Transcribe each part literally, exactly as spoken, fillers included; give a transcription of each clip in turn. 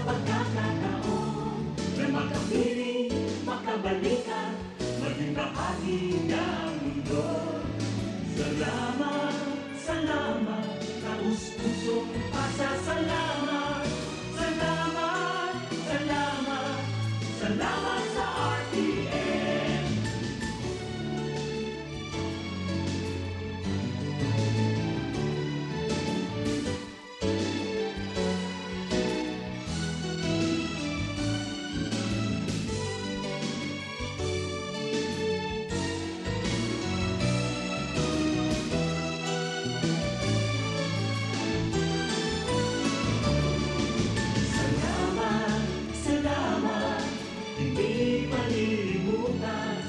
Pagkakataon na makapiling, makabalikan, maging bahagi ng mundo. Salamat, salamat, taus-pusong pasasalamat. Salamat, salamat, salamat sa R T M. Salamat, salamat, hindi malilimutan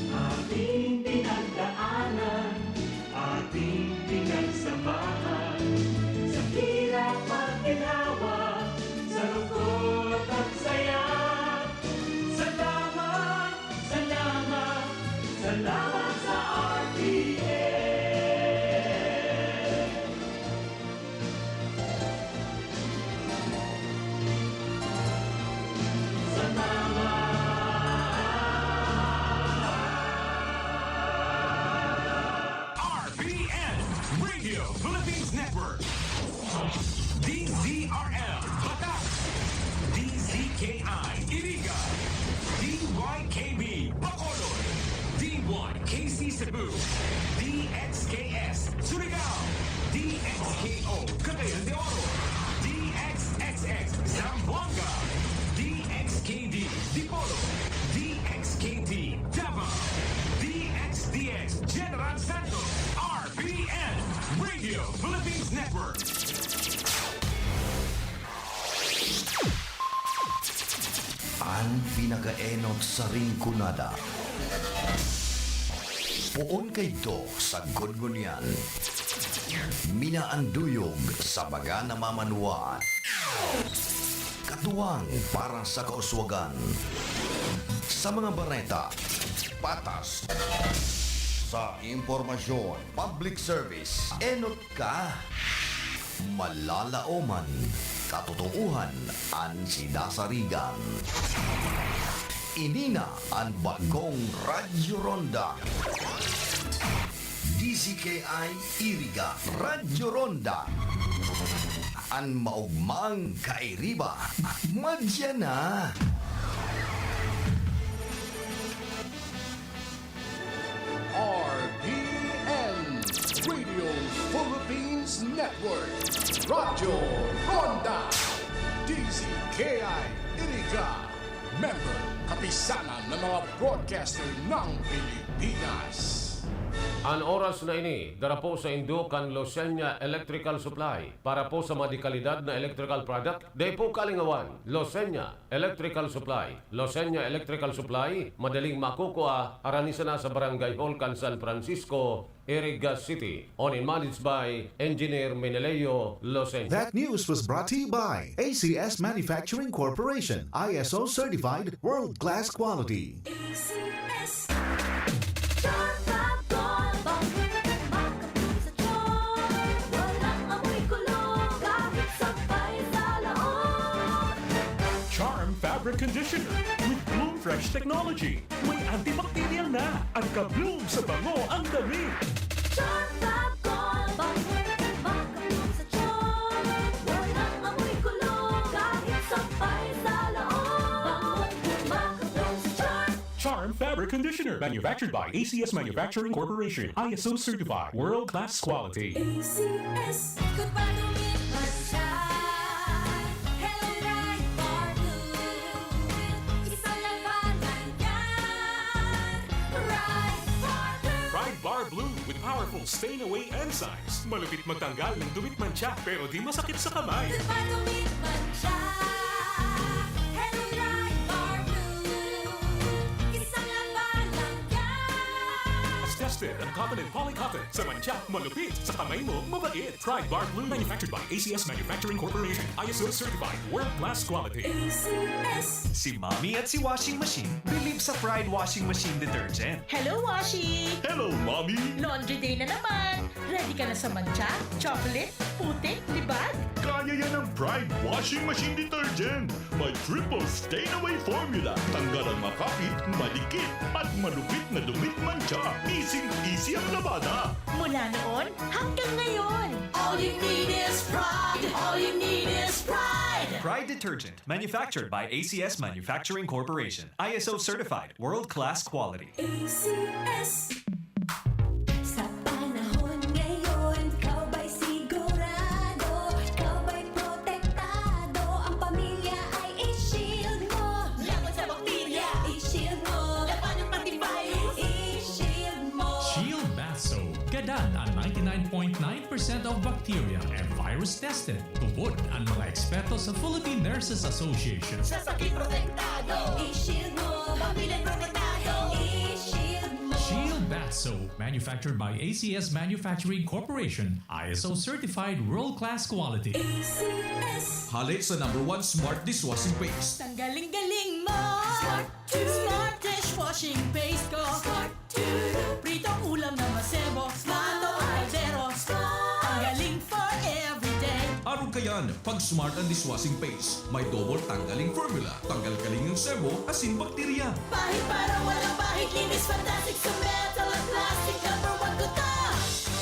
ating pinagdaanan, ating pinagsamahan, sa hirap at ginhawa, sa lungkot at saya. Salamat, salamat, salamat sa R T M. Salamat. R P N, Radio Philippines Network. D Z R L, Batac. D Z K I, Iriga. D Y K B, Bacolod. D Y K C Cebu. D X K S, Surigao. D X K O, Cagayan de Oro. D X X X, Zamboanga. D X K D, Dipolog. D X K T, Davao. D X D X, General Santos. R P N, Radio Philippines Network. An pinakaenot sa Rinconada. Poon kaidto sagkod ngunyan. Minaanduyog sa mga namamanwaan. Katuwang para sa kauswagan. Sa mga bareta, patas. Sa impormasyon, public service, enot ka. Malalaoman, katotoohan an sinasarigan. Ini na an bagong Radyo Ronda. D Z K I Iriga, Radyo Ronda. An maogmang kairiba, madya na. R P N, Radio Philippines Network, Radyo Ronda, D Z K I Iriga, member, Kapisanan ng mga Broadcaster ng Pilipinas. An oras na ini, dara po saindo kan Losenya Electrical Supply. Para po sa mga dekalidad na electrical product, dai po kalingawan, Losenya Electrical Supply. Losenya Electrical Supply, madaling makukua, harani sana sa Barangay Hall kan San Francisco, Iriga City. Owned and managed by Engineer Meneleo Losenya. That news was brought to you by A C S Manufacturing Corporation, I S O certified, world-class quality. A C S. Charm Fab Gold, bang makatulong sa tiyan. Walang amoy kulog, kahit sabay sa laot. Charm Fabric Conditioner with Bloom Fresh Technology. May antibacterial na at ka-bloom sa bango ang damit. Charm Fab Gold, bang makatulong sa tiyan. Walang amoy kulog, kahit sabay sa laot. Bang makatulong sa tiyan. Charm Fabric Conditioner, manufactured by A C S Manufacturing Corporation, I S O certified, world-class quality. A C S. Goodbye to me, Marsha. Hello, Pride Bar Blue. Isang labanan yan. Pride Bar Blue. Pride Bar Blue with powerful stain away enzymes. Malupit magtanggal ng dumit mantsa, pero di masakit sa kamay. Goodbye to me, Marsha. Hello, Pride Bar Blue. Isang labanan yan. Askas Fit ang cotton and poly cotton. Sa mantsa, malupit. Sa kamay mo, mabait. Pride Bar Blue. Manufactured by A C S Manufacturing Corporation. I S O certified. World class quality. A C S. Si Mommy at si Washing Machine believe sa Pride Washing Machine Detergent. Hello, Washi! Hello, Mommy! Laundry day na naman! Ready ka na sa mantsa, chocolate, putik, libag? Kaya yan ng Pride Washing Machine Detergent. May triple stain away formula. Tanggal ang makapit, madikit, at malupit na dumi, mantsa. Easy-easy ang labada. Mula noon hanggang ngayon. All you need is Pride. All you need is Pride. Pride Detergent, manufactured by A C S Manufacturing Corporation. I S O certified, world-class quality. A C S. Sa panahon ngayon, ikaw ba'y sigurado? Ikaw ba'y protektado? Ang pamilya ay i-shield mo. Laban sa bakterya, i-shield mo. Labanan pati virus, i-shield mo. Shield Bath Soap. Gadan ang ninety-nine point nine percent of bacteria and virus tested. Tubod ang mga eksperto sa Philippine Nurses Association. Sa sakit protektado, i-shield mo. Pamilya protektado, i-shield mo. Shield Bath Soap, manufactured by A C S Manufacturing Corporation, I S O certified world-class quality. A C S. Hale sa number one smart dishwashing paste. Tanggaling-galing mo! Smart! Smart dishwashing paste ko! Smart! Pritong ulam na masebo, plato, kaldero. Ang galing for everyday. Arog kayan, pag Smart ang dishwashing paste, may double tanggaling formula. Tanggal kaling ang sebo, asin bakterya. Pahid para walang pahid, linis fantastic sa metal at plastic. Number one ko to.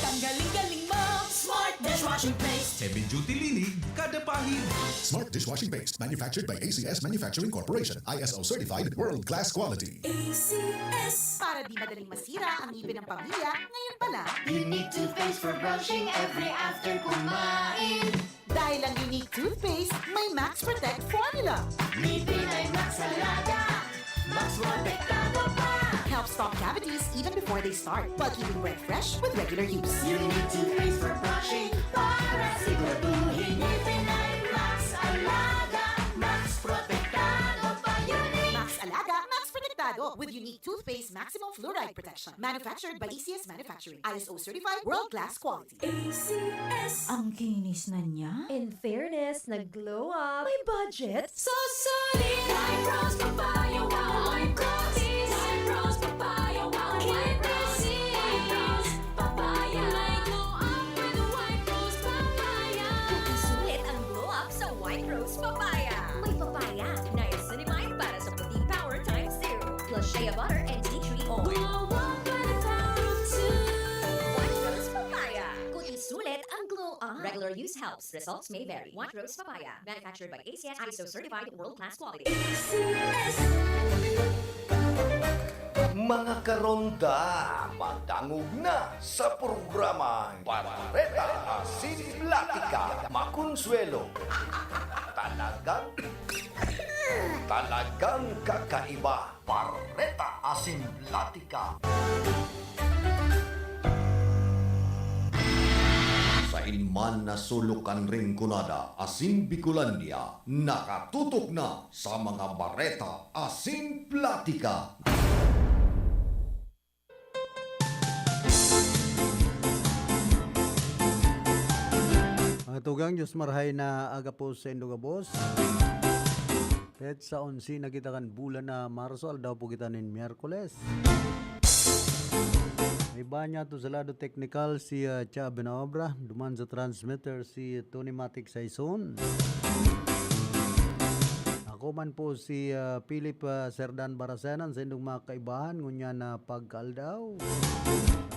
Tanggaling-galing mo, Smart dishwashing paste. Heavy duty linig, kada pahid. Smart dishwashing paste, manufactured by A C S Manufacturing Corporation, I S O certified, world class quality. A C S. Para di madaling masira ang ngipin ng pamilya, ngayon pa lang. Unique toothpaste for brushing every after kumain. Dahil ang Unique toothpaste may Max Protect formula. Ngipin ay Max Alaga, Max Protektado pa. Helps stop cavities even before they start, while keeping breath fresh with regular use. Unique toothpaste for brushing, para siguraduhin ngipin ay Max Alaga, Max Protektado pa. Unique. Max Alaga, Max Protektado with Unique Toothpaste Maximum Fluoride Protection. Manufactured by A C S Manufacturing. I S O certified, world class quality. A C S. Ang kinis na niya. In fairness, nag-glow up. May budget? Susulit! White Rose Papaya, wow! White Rose! White Rose Papaya, wow! White Rose! White Rose Papaya! May glow up with White Rose Papaya! Susulit ang glow up sa White Rose Papaya. May papaya, niacinamide para sa puting power times two. Plus shea butter and tea tree oil. Glow up with the power of two. White Rose Papaya. Kung isulit ang glow up. Regular use helps. Results may vary. White Rose Papaya. Manufactured by A C S, I S O certified, world class quality. A C S. Mga karonda, madangog na sa programang Bareta Asin Platika. Makonsuelo. Talagang, talagang kakaiba. Bareta Asin Platika. Sain man na sulok kan Rinconada asin Bicolandia, nakatutok na sa mga bareta asin platika. Mga tugang, Diyos marhay na aga po sa indo gabos. Petsa onse na kita kan bulan na Marso, aldaw po kita nin Miyerkules. May banyato sa lado teknikal si, ah, Cha Benaobra, duman sa transmitter si Tony Matic Saison. Ako man po si, ah, Philip, ah, Serdan Barasenan sa indong mga kaibahan ngunyan na pagkaaldaw.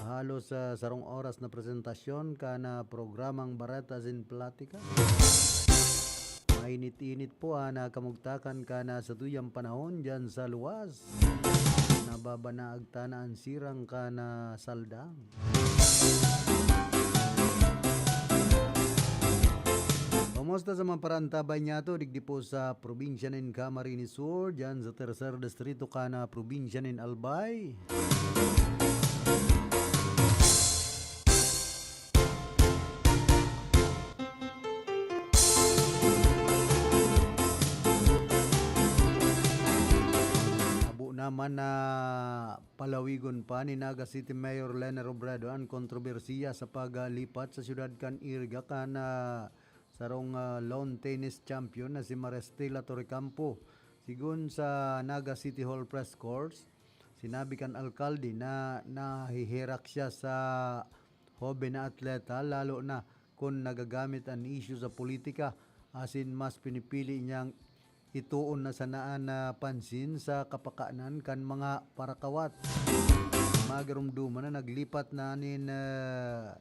Halos, ah, sarong oras na presentasyon kan, ah, programang Bareta Asin Platika. Mainit-init po an, ah, kamugtakan kan, ah, satuyang panahon diyan sa luwas. Nababanaag ta na an sirang kan, ah, saldang. Kumusta sa mga parantabay niyato digdi po sa probinsya nin Camarines Sur, diyan sa Tercer Distrito kan, ah, probinsya nin Albay? Habo naman na Palawigon pa ni Naga City Mayor Lene Robredo an kontrobersiya sa paglipat sa siyudad kan Iriga kan, ah, sarong, ah, lawn tennis champion na si Maristela Torrecampo. Sigon sa Naga City Hall Press Corps, sinabi kan alkalde na naheherak siya sa hoben na atleta, lalo na kun nagagamit an isyu sa politika, asin mas pinipili niyang itoon na sana an, ah, pansin sa kapakanan kan mga parakawat. Magarumduman na naglipat na nin, ah,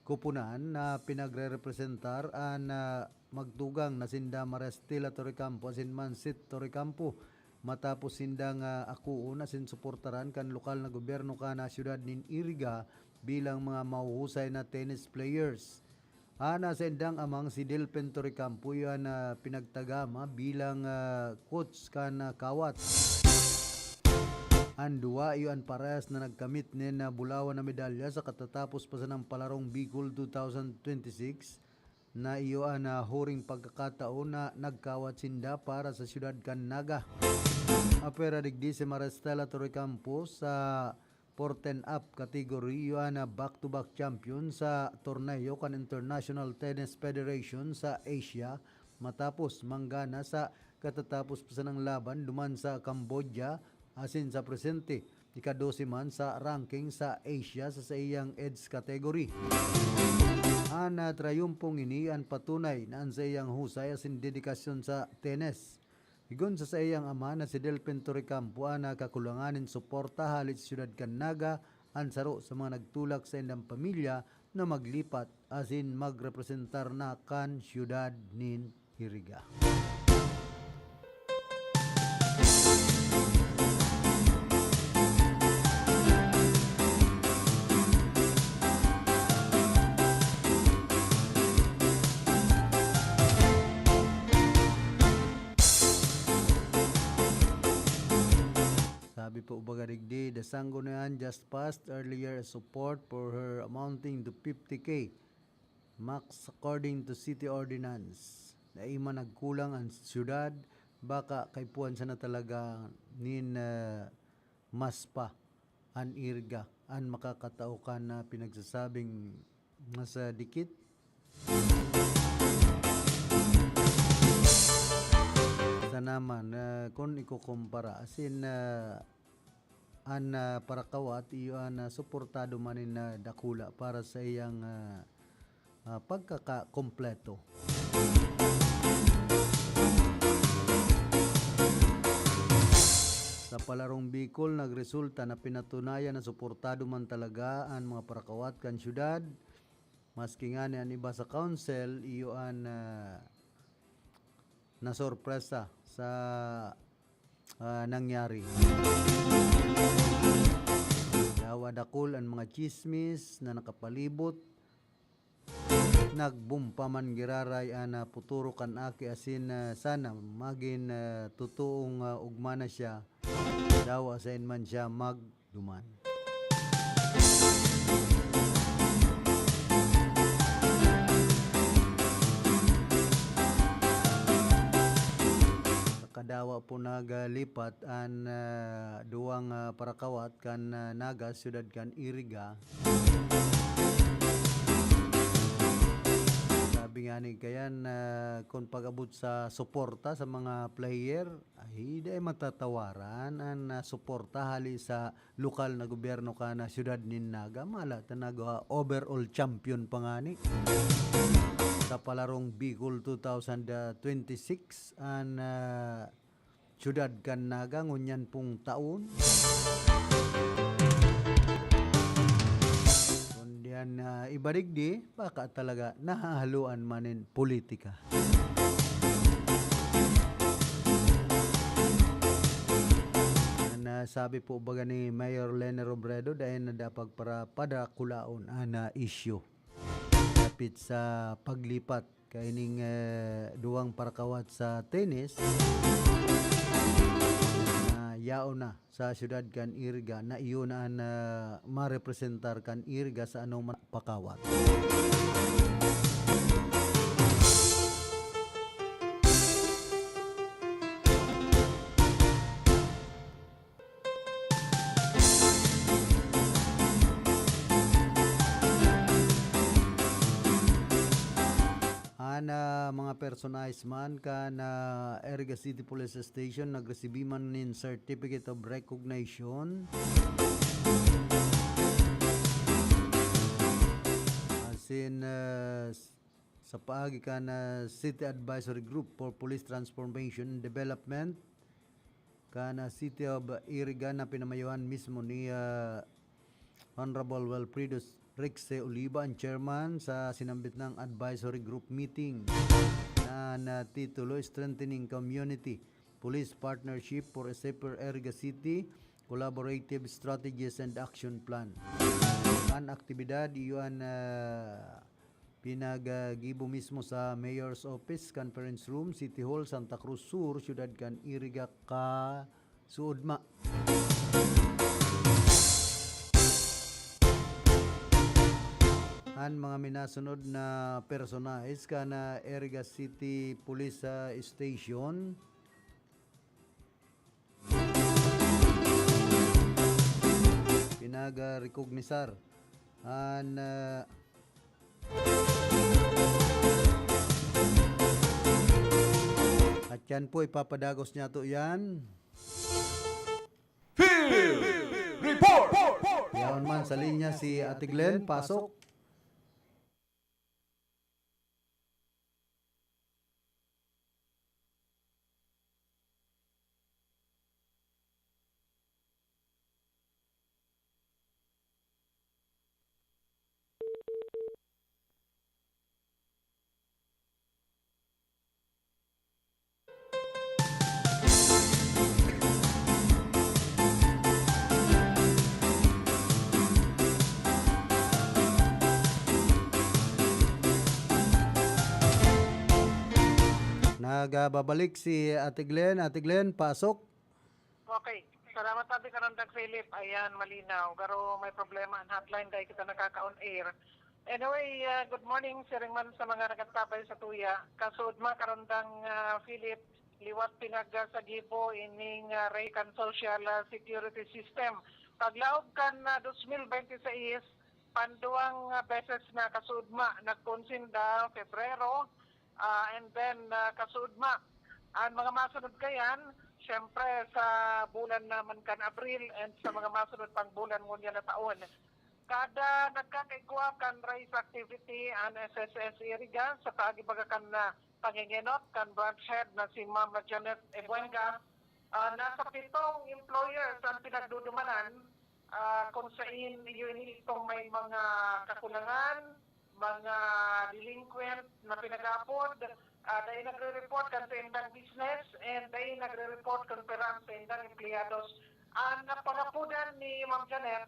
koponan na pinagrerepresentar an, ah, magtugang na sinda Maristela Torrecampo asin Mansit Torrecampo, matapos sindang, ah, akoon asin suportaran kan lokal na gobyerno kan, ah, siyudad nin Iriga bilang mga mahuhusay na tennis players. An, ah, saindang amang si Delpin Torrecampo, iyo an, ah, pinagtagama bilang, ah, coach kan, ah, kawat. An duwa iyo an parehas na nagkamit nin, ah, bulawan na medalya sa katatapos pa sanang palarong Bicol two thousand twenty-six, na iyo an, ah, huring pagkakataon na nagkawat sinda para sa siyudad kan Naga. Apwera digdi si Maristela Torrecampo sa fourteen up category, iyo an, ah, back-to-back champion sa torneo kan International Tennis Federation sa Asia, matapos manggana sa katatapos pa sanang laban duman sa Cambodia, asin sa presente, ika-dose man sa ranking sa Asia sa saiyang edge category. An, ah, trayumpong ini an patunay na an saiyang husay asin dedikasyon sa tennis. Sigon sa saiyang ama na si Delpin Torrecampo, an nakakulangan nin suporta hali sa siyudad kan Naga, an saro sa mga nagtulak sa indang pamilya na maglipat asin magrepresentar na kan siyudad nin Iriga. Sabi po baga digdi, the Sangguniang just passed earlier a support for her amounting to fifty K max according to city ordinance. Dai man nagkulang an siyudad, baka kaipuhan sana talaga nin, ah, mas pa an Iriga, an makakatao kan, ah, pinagsasabing mas, ah, dikit. Sana man, ah, kun ikukumpara, as in, ah, an, ah, parakawat, iyo an, ah, suportado man nin, ah, dakula para sa iyang, ah, ah, pagkakakompleto. Sa palarong Bicol, nagresulta na pinatunayan na suportado man talaga an mga parakawat kan syudad, maski ngani an iba sa council, iyo an, ah, nasorpresa sa, ah, nangyari. Dawa dakul an mga tsismis na nakapalibot. Nagbumpa man giraray an, ah, puturo kan aki asin, ah, sana magin, ah, totoong, ah, ugma na siya, dawa saen man siya magduman. Kadawa po naglipat an, ah, duwang, ah, parakawat kan, ah, Naga, siyudad kan Iriga. Sabi nga ni kayan, ah, kun pag-abot sa suporta sa mga player, ay, dai matatawaran an, ah, suporta hali sa lokal na gobyerno kan, ah, siyudad nin Naga. Mala ta nag, ah, overall champion pa ngani sa palarong Bicol two thousand twenty-six an, ah, siyudad kan Naga ngunyan pong taon. Kundi an, ah, iba digdi, baka talaga nahahaluan man nin politika. An, ah, sabi po baga ni Mayor Lene Robredo, dai na dapat para padakulaon an, ah, isyu dapit sa paglipat kaining, eh, duwang parakawat sa tennis na yaon na sa siyudad kan Iriga, na iyo na an, ah, marepresentar kan Iriga sa anoman pakawat. Mga personahes man kan, ah, Iriga City Police Station nagresibi man nin Certificate of Recognition. Asin, ah, s-, sa paagi kan, ah, City Advisory Group for Police Transformation and Development, kan, ah, City of Iriga na pinamayohan mismo ni, ah, Honorable Wilfredo Rex Oliva, ang chairman sa sinambit nang advisory group meeting na natitulo Strengthening Community Police Partnership for a Safer Iriga City, Collaborative Strategies and Action Plan. An aktibidad iyo an, ah, pinaggibo mismo sa Mayor's Office, Conference Room, City Hall, Santa Cruz Sur, siyudad kan Iriga, Kasuudma. An mga minasunod na personahes kan Iriga City Police, ah, Station, pinag-recognisar an, ah, at yan po, ipapadagos niyato yan. Field Report! Yaon man sa linya si Ate Glenn, pasok. Nagbabalik si Ate Glenn. Ate Glenn, pasok. Okay. Salamat, Ate Karandang Philip. Ayan, malinaw. Pero may problema ang hotline dahil kita nakaka-on air. Anyway, ah, good morning, siring man sa mga nag-antabay sa tuya. Kasuudma, Karandang, ah, Philip, liwat pinagsagibo ining, ah, rey kan social, ah, security system. Paglaog kan, ah, dos mil bente sais, panduwang, ah, beses na kasuudma, nagkonsinda, Febrero, ah, and then, ah, kasuudma. An mga masunod kayan, siyempre, sa bulan naman kan Abril and sa mga masunod pang bulan ngunyan na taon. Kada nagkakaigwa kan race activity an S S S Iriga sa kaagi baga kan, ah, pangengenot kan branch head na si Ma'am Janet Ebuenga, ah, nasa pitong employers an pinagdudumanan, ah, kung sain iyo ini itong may mga kakulangan, mga delinquent na pinag-aapod, ah, dai nagre-report kan saindang business, and dai nagre-report kan pira an saindang empleyados. An panapodan ni Ma'am Janet,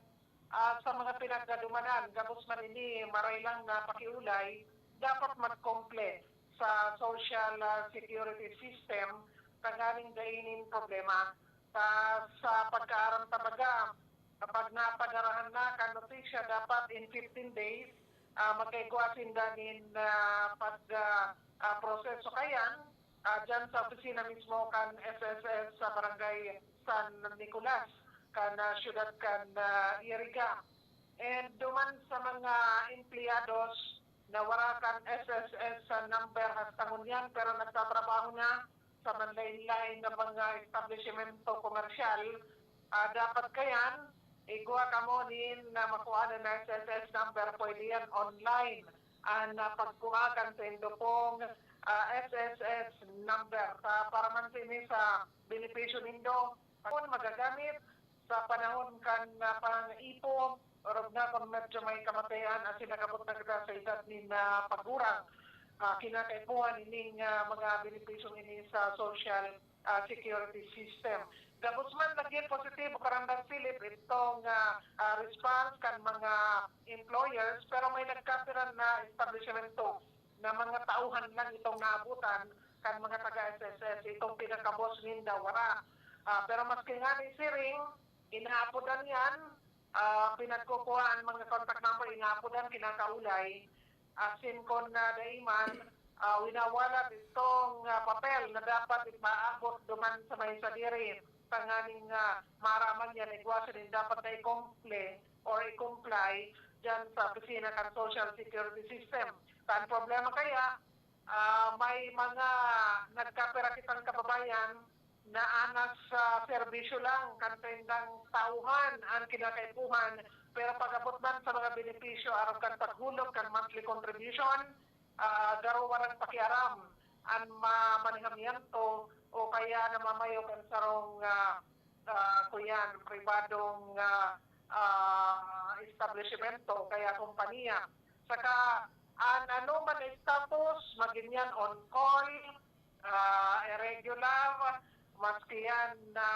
ah, sa mga pinagkadumanan, gabos man ini maray lang na pakiolay, dapat magkomple sa social, ah, security system tanganing dai nin problema. Ta sa pagkaaram ta baga, kapag napagarahan na kan notisya, dapat in fifteen days, ah, magkaigwa sinda nin, ah, pag, ah, ah, proseso kayan, ah, dyan sa opisina mismo kan S S S sa Barangay San Nicolas, kan, ah, siyudad kan, ah, Iriga. And duman sa mga empleyados na wara kan S S S sa number hasta ngunyan, pero nagtatrabaho na sa manlain-lain na mga establishmento komersyal, ah, dapat kayan, igwa kamo nin na makuha na S S S number, pwede yan online. An, ah, pagkuha kan saindo pong, ah, S S S number. Sa, para man sini sa benepisyo nindo, kung magagamit sa panahon kan, ah, pang-ipo, orog na kung medyo may kamatayan, asin nag-abot na kita sa edad nin, ah, pagurang, ah, kinakaipuhan ining, ah, mga benepisyong ini sa social, ah, security system. Gabos man naging positibo, Karandang Philip, itong, ah, ah, response kan mga employers, pero may nagkapira na establishmento na mga tauhan lang itong naabutan kan mga taga S S S, itong pinakabos ninda, wara. Ah, pero maski ngani siring, inaapodan yan, ah, pinagkukuhaan mga contact number, inaapodan, kinakaulay. Asin kun na dai man, ah, winawalat itong, ah, papel na dapat ipaabot duman sa may sadiri, tanganing, ah, maaraman yan, igwa siya nin dapat na i-comply or i-comply dyan sa opisina kan Social Security System. Kan problema kaya, Ah, may mga nagkapira kitang kababayan na anas sa serbisyo lang kan saindang tauhan ang kinakaipuhan, pero pag-abot man sa mga benepisyo arog kan paghulog kan monthly contribution, ah, garo walang pakiaram an mamanihamiento o kaya namamayo kan sarong, ah, ah, kuyan, pribadong, ah, ah, establishmento o kaya kompanya. Saka, an anoman na status, magin yan on call, ah, irregular, maski yan na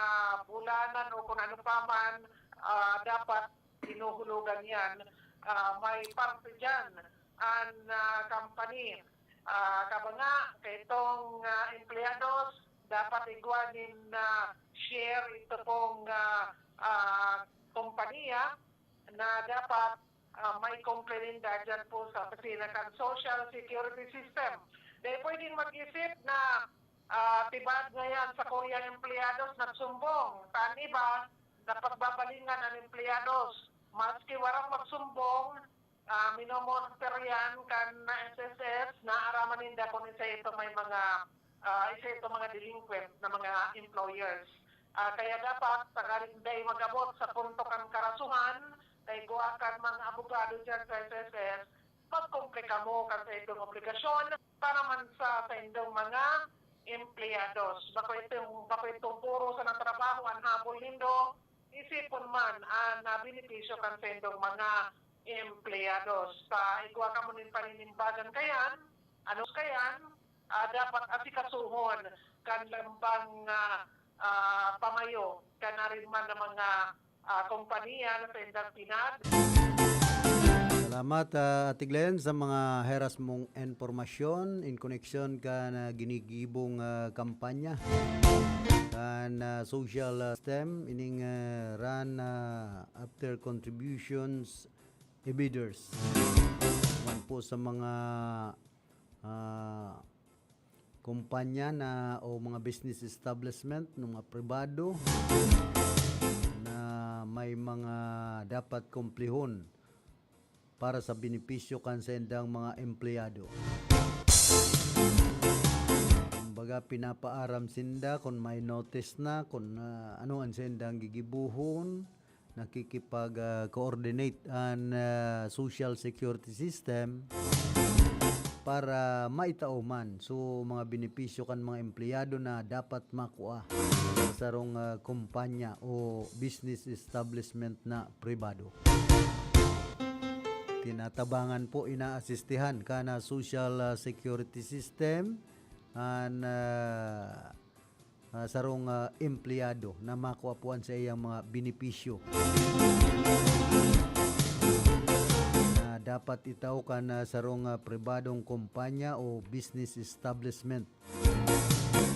bulanan o kung ano pa man, ah, dapat hinuhulugan yan. Ah, may parte dyan an, ah, company. Ah, kaba nga, kaitong, ah, empleyados, dapat igwa nin, ah, share ito pong, ah, ah, kompanya na dapat, ah, may complain ninda dyan po sa opisina kan Social Security System. Dahil pwedeng mag-isip na, ah, tibad ngayon sa kuyang empleyados nagsumbong. Tan iba, napagbabalingan ang empleyados. Maski warang magsumbong, ah, minomonitor yan kan S S S, naaraman ninda kung isa ito may mga, ah, isa ito mga delinquent na mga employers. Ah, kaya dapat, tanganing dai mag-abot sa punto kan karasuhan, kay igwa kan mga abogado dyan sa S S S, magkumple kamo kan sa itong obligasyon para man sa saindong mga empleyados. Bako itong, bako itong puro sa natrabaho ang habol nindo, isipon man ang, ah, benepisyo kan saindong mga empleyados. Sa igwa kamo nin paninimbagan kayan, ano kayan, ah, dapat asikasuhon kan lambang, ah, ah, pamayo kan arin man na mga, ah, kompanya na saindang pinag- Salamat, ah, Ate Glenn, sa mga heras mong impormasyon in koneksyon kan, ah, ginigibong, ah, kampanya kan, ah, social, ah, system ining, ah, RAN, ah, after contributions e-bidders. Man po sa mga, ah, kumpanya na o mga business establishment ng mga pribado na may mga dapat kumplihon para sa benepisyo kan saindang mga empleyado. Kumbaga, pinapaaram sinda kung may notice na, kung, ah, ano ang saindang gigibuhon, nakikipag, ah, coordinate an, ah, social security system para maitao man. So, mga benepisyo kan mga empleyado na dapat makua sa sarong, ah, kumpanya o business establishment na pribado. Tinatabangan po, inaasistihan kan, ah, social, ah, security system an, ah, ah, sarong, ah, empleyado na makua po an saiyang mga benepisyo na dapat itao kan, ah, sarong, ah, pribadong kumpanya o business establishment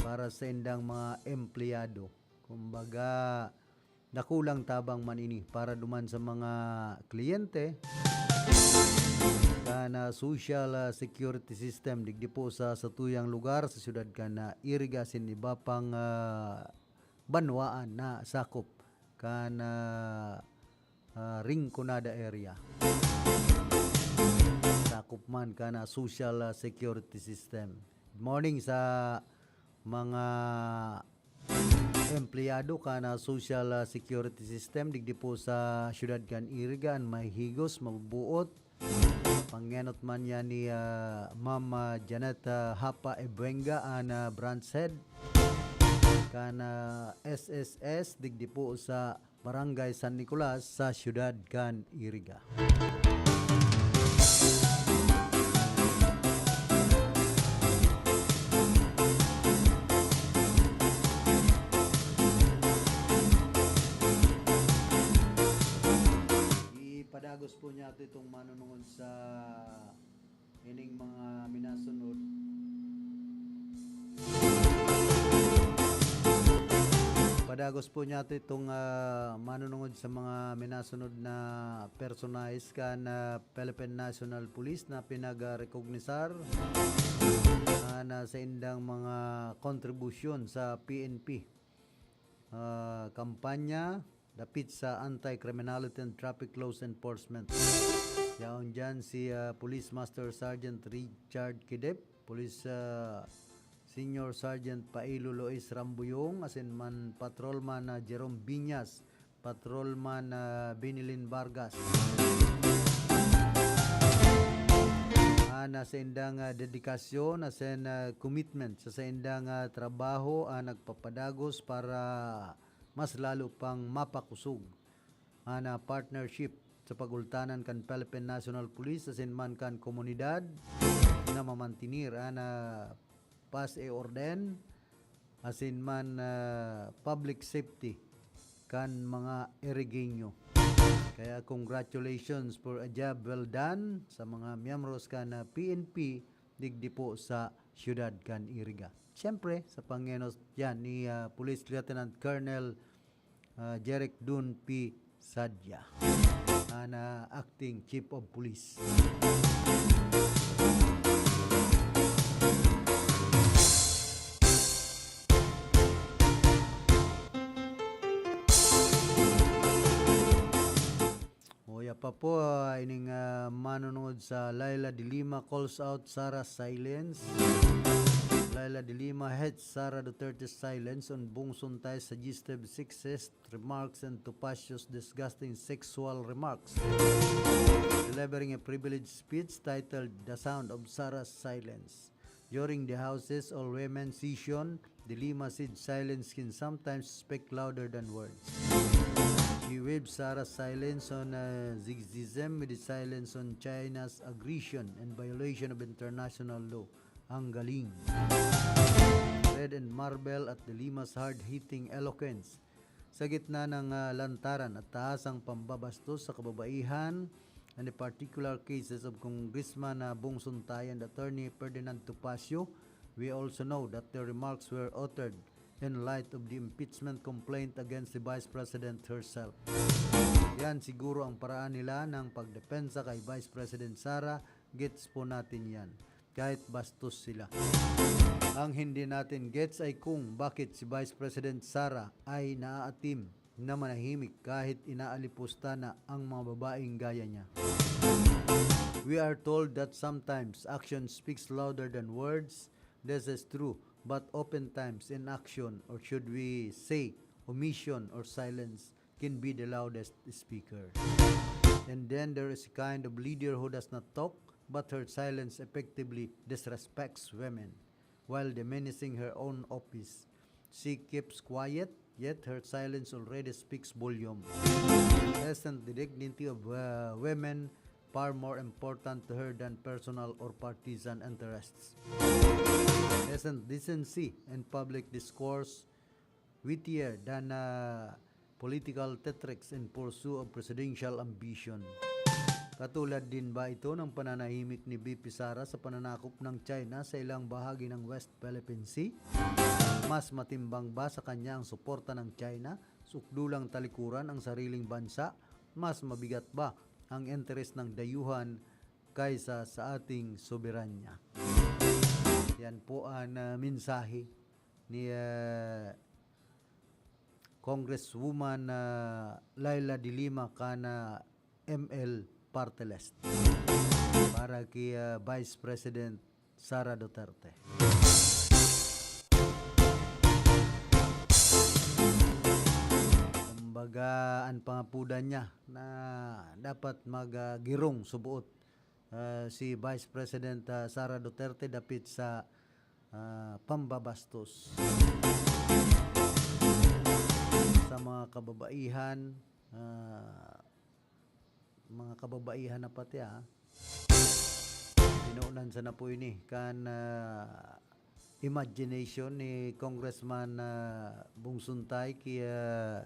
para saindang mga empleyado. Kumbaga, dakulang tabang man ini para duman sa mga kliyente kan, ah, social, ah, security system digdi po sa satuyang lugar, sa siyudad kan, ah, Iriga asin iba pang, ah, banwaan na sakop kan, ah, ah, Rinconada area. Sakop man kan, ah, social, ah, security system. Good morning sa mga empleyado kan, ah, social, ah, security system digdi po sa siyudad kan Iriga, an mahihigos, mabubuot. Pangenot man yan ni, ah, Ma'am, ah, Janet, ah, Hapa Ebuenga, an, ah, branch head kan, ah, S S S digdi po sa Barangay San Nicolas sa siyudad kan Iriga. Ipadagos po niya itong manunungod sa ining mga minasunod. Padagos po niya itong, ah, manunungod sa mga minasunod na personahe kan, ah, Philippine National Police na pinag-recognisar, ah, na sa indang mga kontribusyon sa P N P, ah, kampanya dapit sa anti-criminality and traffic laws enforcement. Yaon dyan si, ah, Police Master Sergeant Richard Kidep, Police, ah, Senior Sergeant Pailo Lois Rambuyong, asin man Patrolman, ah, Jerome Viñas, Patrolman, ah, Benilin Vargas. An, ah, saindang, ah, dedikasyon asin, ah, commitment sa saindang, ah, trabaho an nagpapadagos para mas lalo pang mapakosog an, ah, partnership sa pagultanan kan Philippine National Police asin man kan komunidad na mamantinir an, ah, paz e orden asin man, ah, public safety kan mga Irigueño. Kaya congratulations for a job well done sa mga miyembros kan, ah, P N P digdi po sa siyudad kan Iriga. Siyempre, sa pangenos yan ni, ah, Police Lieutenant Colonel, ah, Jeric Dun P. Sadya, an, ah, Acting Chief of Police. Uya pa po, ah, ining, ah, manunod sa Leila de Lima calls out Sara's silence. Leila de Lima hates Sara Duterte's silence on Bong Suntay's suggestive sexist remarks and Topacio's disgusting sexual remarks. Delivering a privileged speech titled The Sound of Sara's Silence. During the House's all-women session, de Lima said silence can sometimes speak louder than words. She waves Sara's silence on, uh, sexism with the silence on China's aggression and violation of international law. Ang galing. Red and marble at de Lima's hard-hitting eloquence. Sa gitna ng, ah, lantaran at taasang pambabastos sa kababaihan, and the particular cases of Congressman, ah, Bong Suntay and Attorney Ferdinand Topacio, we also know that their remarks were uttered in light of the impeachment complaint against the Vice President herself. Yan siguro ang paraan nila ng pagdepensa kay Vice President Sara, gets po natin yan. Kahit bastos sila. Ang hindi natin gets ay kung bakit si Vice President Sara ay naaatim na manahimik kahit inaalipusta na ang mga babaeng gaya niya. We are told that sometimes action speaks louder than words. This is true, but oftentimes inaction, or should we say omission or silence, can be the loudest speaker. And then there is a kind of leader who does not talk, but her silence effectively disrespects women while diminishing her own office. She keeps quiet, yet her silence already speaks volume. Isn't the dignity of, uh, women far more important to her than personal or partisan interests? Isn't decency in public discourse wittier than, uh, political theatrics in pursuit of presidential ambition? Katulad din ba ito ng pananahimik ni V P Sara sa pananakop ng China sa ilang bahagi ng West Philippine Sea? Mas matimbang ba sa kanya ang suporta ng China, sukdulang talikuran ang sariling bansa? Mas mabigat ba ang interes ng dayuhan kaysa sa ating soberanya? Yan po ang, ah, mensahe ni, ah, Congresswoman, ah, Leila de Lima kan, ah, M L Party List para ki, ah, Vice President Sara Duterte. Kumbaga, ang pangapudan niya na dapat mag, ah, girong subuot, ah, si Vice President, ah, Sara Duterte dapit sa, ah, pambabastos sa mga kababaihan, ah, mga kababaihan na pati, ah. Tinunan sana po ini kan, ah, imagination ni Congressman, ah, Bong Suntay ki, ah,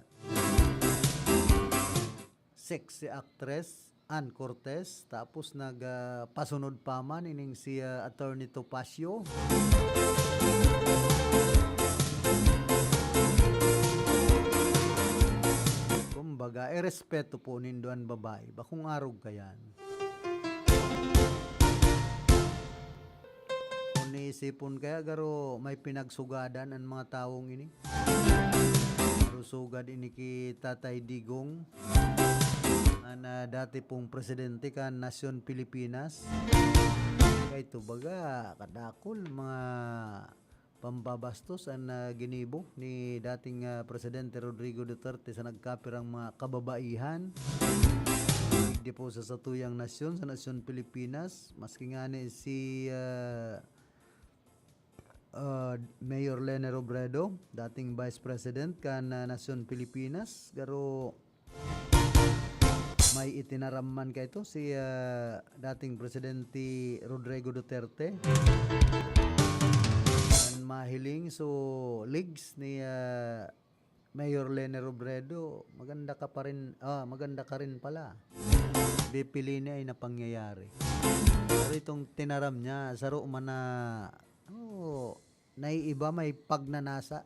sexy actress Ann Cortez, tapos nag, ah, pasunod pa man ining si, ah, Attorney Topacio. Kumbaga, irespeto po nindo an babae. Bakong arog kayan. Kung niisipon kaya, garo may pinagsugadan an mga tawong ini. Garo sugad ini ki Tatay Digong, an, ah, dati pong presidente kan nasyon Pilipinas. Ito baga, kadakol mga pambabastos an, ah, ginibo ni dating, ah, Presidente Rodrigo Duterte sa nagkapirang mga kababaihan. Digdi po sa satuyang nasyon, sa nasyon Pilipinas, maski ngani si, ah, ah, Mayor Leni Robredo, dating Vice President kan, ah, nasyon Pilipinas, garo may itinaram man kaito si, ah, dating Presidente Rodrigo Duterte. An mahiling, so, legs ni, ah, Mayor Leni Robredo, maganda ka pa rin, ah, maganda ka rin pala. Bipili niya ay napangyayari. Pero itong tinaram niya, saro man na, oh, naiiba, may pagnanasa.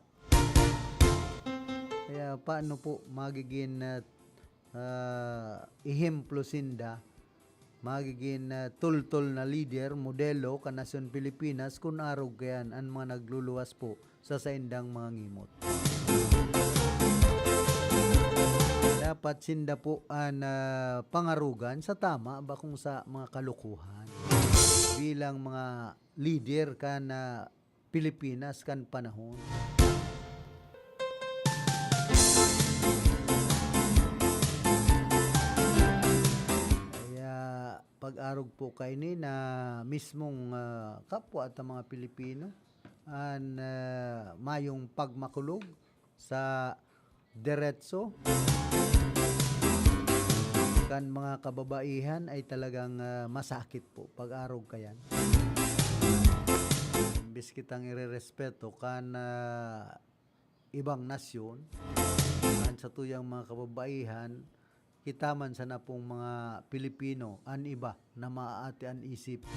Kaya paano po magiging, ah, ah, ehemplo sinda, magiging, ah, tultol na lider, modelo kan nasyon Pilipinas kun arog kayan an mga nagluluwas po sa saindang mga ngimot. Dapat sinda po an, ah, pangarugan sa tama, bakong sa mga kalokohan. Bilang mga lider kan, ah, Pilipinas kan panahon. Kaya pag-arog po kaini na mismong, ah, kapwa ta mga Pilipino an, ah, mayong pagmakulog sa diretso kan mga kababaihan ay talagang, ah, masakit po pag-arog kayan. Imbis kitang irerespeto kan, ah, ibang nasyon, kan satuyang mga kababaihan, kita man sana pong mga Pilipino, an iba na maaati an isip.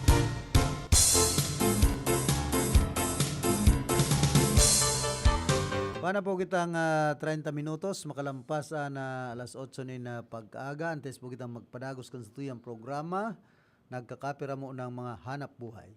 Pana po kitang, ah, treinta minutos, makalampas an, ah, alas otso nin, ah, pagkaaga. Antes po kitang magpadagos kan satuyang programa, nagkakapira mo ng mga hanap buhay.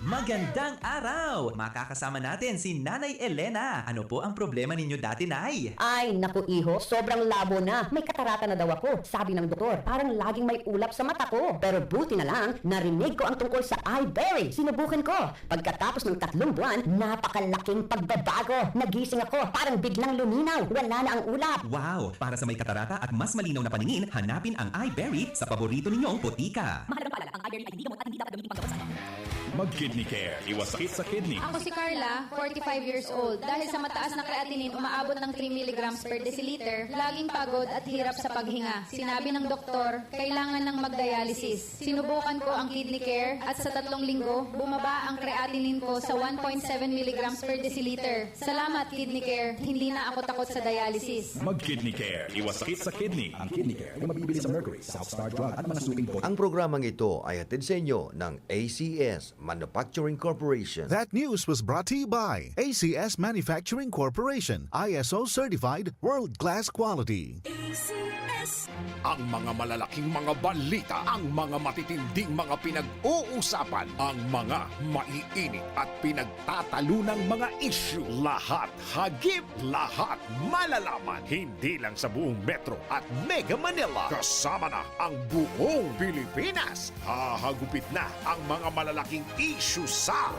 Magandang araw! Makakasama natin si Nanay Elena. Ano po ang problema ninyo dati, Nay? Ay, naku, iho, sobrang labo na. May katarata na daw ako, sabi ng doktor. Parang laging may ulap sa mata ko. Pero buti na lang, narinig ko ang tungkol sa Iberry. Sinubukan ko. Pagkatapos ng tatlong buwan, napakalaking pagbabago. Nagising ako, parang biglang luminaw. Wala na ang ulap. Wow! Para sa may katarata at mas malinaw na paningin, hanapin ang Iberry sa paborito ninyong botika. Mahalagang paalala, ang Iberry ay hindi gamot at hindi dapat gamitin panggamot sa anak. Mag-Kidney Care. Iwas sakit sa kidney. Ako si Carla, forty-five years old. Dahil sa mataas na creatinine, umaabot ng three milligrams per deciliter, laging pagod at hirap sa paghinga. Sinabi ng doktor, kailangan ng magdialysis. Sinubukan ko ang Kidney Care at sa tatlong linggo, bumaba ang creatinine ko sa one point seven milligrams per deciliter. Salamat, Kidney Care. Hindi na ako takot sa dialysis. Mag-Kidney Care. Iwas sakit sa kidney. Ang Kidney Care ay mabibili sa Mercury, South Star Drug at mga suking bote. Ang programang ito ay hatid sa inyo ng A C S Manufacturing Corporation. That news was brought to you by A C S Manufacturing Corporation, I S O certified, world-class quality. A C S. Ang mga malalaking mga balita, ang mga matitinding mga pinag-uusapan, ang mga maiinit at pinagtatalunang mga isyu, lahat hagip, lahat malalaman, hindi lang sa buong Metro at Mega Manila, kasama na ang buong Pilipinas. Hahagupit na ang mga malalaking isyu sa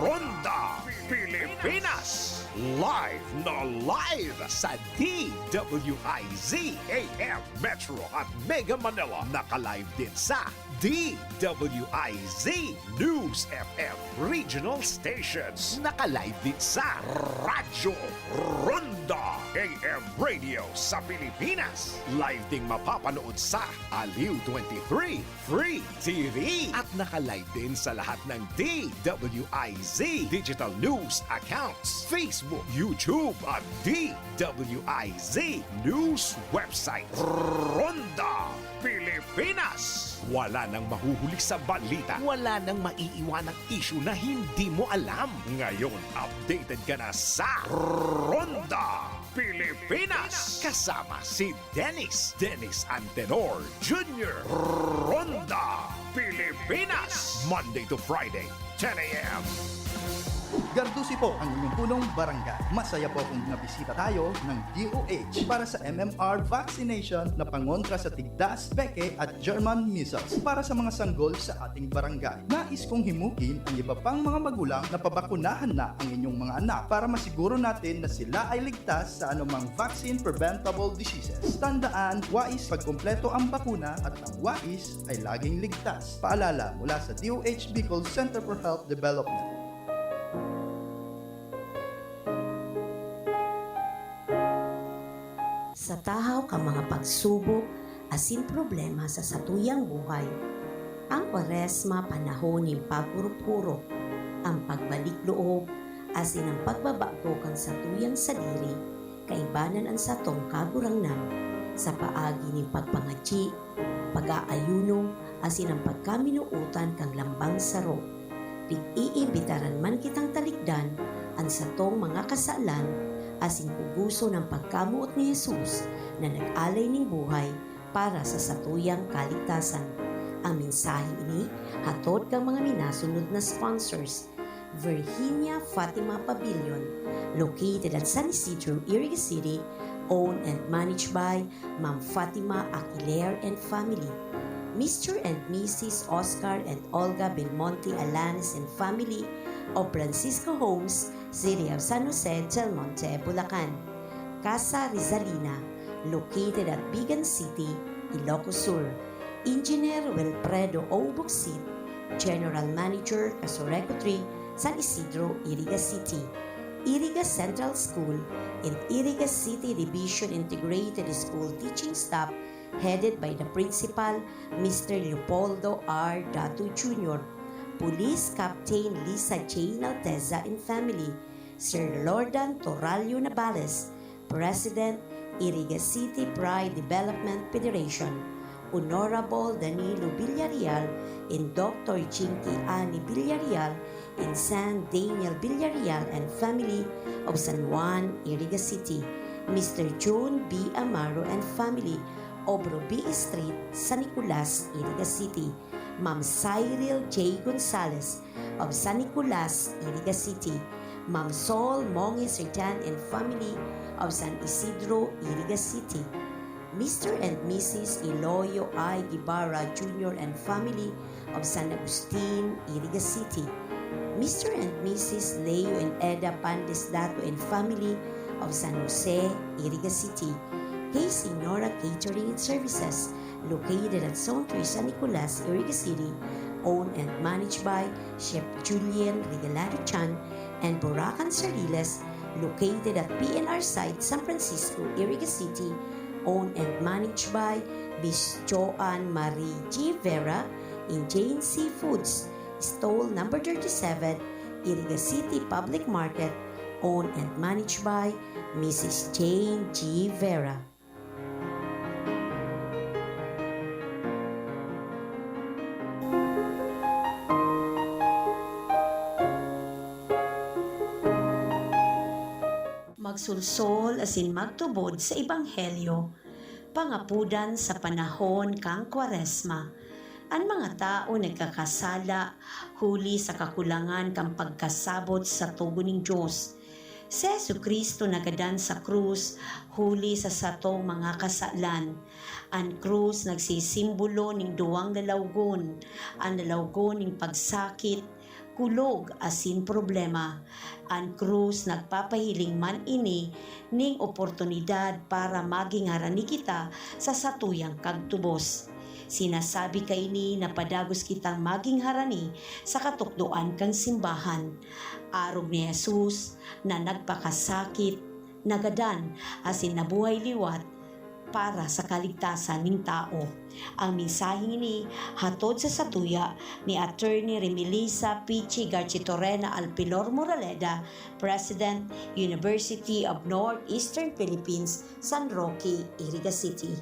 Ronda Pilipinas. Live na live sa D W I Z A M Metro at Mega Manila. Naka-live din sa D W I Z News F M Regional Stations. Naka-live din sa Radyo Ronda A M Radio sa Pilipinas. Live ding mapapanood sa Aliw twenty-three Free T V. At naka-live din sa lahat ng D W I Z digital news accounts, Facebook, YouTube, at D W I Z news website. Ronda Pilipinas. Wala nang mahuhuli sa balita. Wala nang maiiwanang isyu na hindi mo alam. Ngayon, updated ka na sa Ronda Pilipinas. Kasama si Dennis Dennis Antenor Junior. Ronda Pilipinas. Monday to Friday, ten a m. Gardusi po ang inyong punong barangay. Masaya po kung nabisita tayo ng D O H para sa M M R vaccination na pangontra sa tigdas, peke at German measles para sa mga sanggol sa ating barangay. Nais kong himukin ang iba pang mga magulang na pabakunahan na ang inyong mga anak para masiguro natin na sila ay ligtas sa anumang vaccine preventable diseases. Tandaan, wais pagkumpleto ang bakuna at ang wais ay laging ligtas. Paalala mula sa D O H Bicol Center for Health Development. Sa tahaw kan mga pagsubok asin problema sa satuyang buhay, ang Kwaresma panahon nin paghurup-hurup, ang pagbalik loob, asin ang pagbabago kan satuyang sadiri, kaibanan an satong Kagurangnan, sa paagi nin pagpangadyi, pag-aayuno, asin an pagkaminootan kan lambang saro. Pig-iimbitaran man kitang talikdan an satong mga kasalan asin pugoson an pagkamoot ni Jesus na nag-alay nin buhay para sa satuyang kaligtasan. Ang mensahe ini hatod kan mga minasunod na sponsors: Virginia Fatima Pavilion, located at San Isidro, Iriga City, owned and managed by Ma'am Fatima Aquiler and family, Mister and Missus Oscar and Olga Belmonte Alanes and family of Francisco Homes, City of San Jose, Del Monte, Bulacan. Casa Rizalina, located at Bigan City, Ilocos Sur. Engineer Wilfredo O. Bucsit, General Manager, Casureco three, San Isidro, Iriga City. Iriga Central School and Iriga City Division Integrated School teaching staff headed by the principal, Mister Leopoldo R. Dato Junior, Police Captain Lisa Jane Alteza and family, Sir Lordan Toralio Navales, President, Iriga City Pride Development Federation, Honorable Danilo Villarreal and Doctor Chinky Ani Villarreal and San Daniel Villarreal and family of San Juan, Iriga City, Mister John B. Amaro and family of Rubi Street, San Nicolas, Iriga City, Ma'am Cyril J. Gonzalez of San Nicolas, Iriga City, Ma'am Sol Monge Sertan and family of San Isidro, Iriga City, Mister and Missus Iloyo I. Guevara Junior and family of San Agustin, Iriga City, Mister and Missus Leo and Eda Pandes Dato and family of San Jose, Iriga City, kay Señora Catering and Services, located at Zone three San Nicolas, Iriga City, owned and managed by Chef Julian Regalado Chan and Burakan Sardiles, located at P N R site, San Francisco, Iriga City, owned and managed by Miss Joanne Marie G. Vera in Jane Seafoods, stall number thirty-seven, Iriga City Public Market, owned and managed by Missus Jane G. Vera. Magsulsol asin magtubod sa Ebanghelyo, pangapodan sa panahon kan Kwaresma. An mga tawo nagkakasala huli sa kakulangan kan pagkasabot sa togon nin Dios. Si Jesu-Cristo nagadan sa krus huli sa satong mga kasalan. An krus nagsisimbolo nin duwang lalawgon, an lalawgon nin pagsakit, kulog, asin problema. An krus nagpapahiling man ini nin oportunidad para maging harani kita sa satuyang kagtubos. Sinasabi kaini na padagos kitang maging harani sa katukdoan kan simbahan. Arog ni Jesus na nagpakasakit, nagadan, asin nabuhay liwat para sa kaligtasan nin tawo. Ang mensaheng ini hatod sa satuya ni Attorney Remilisa Pichi Garchitorena Alpilor Moraleda, President, University of Northeastern Philippines, San Roque, Iriga City.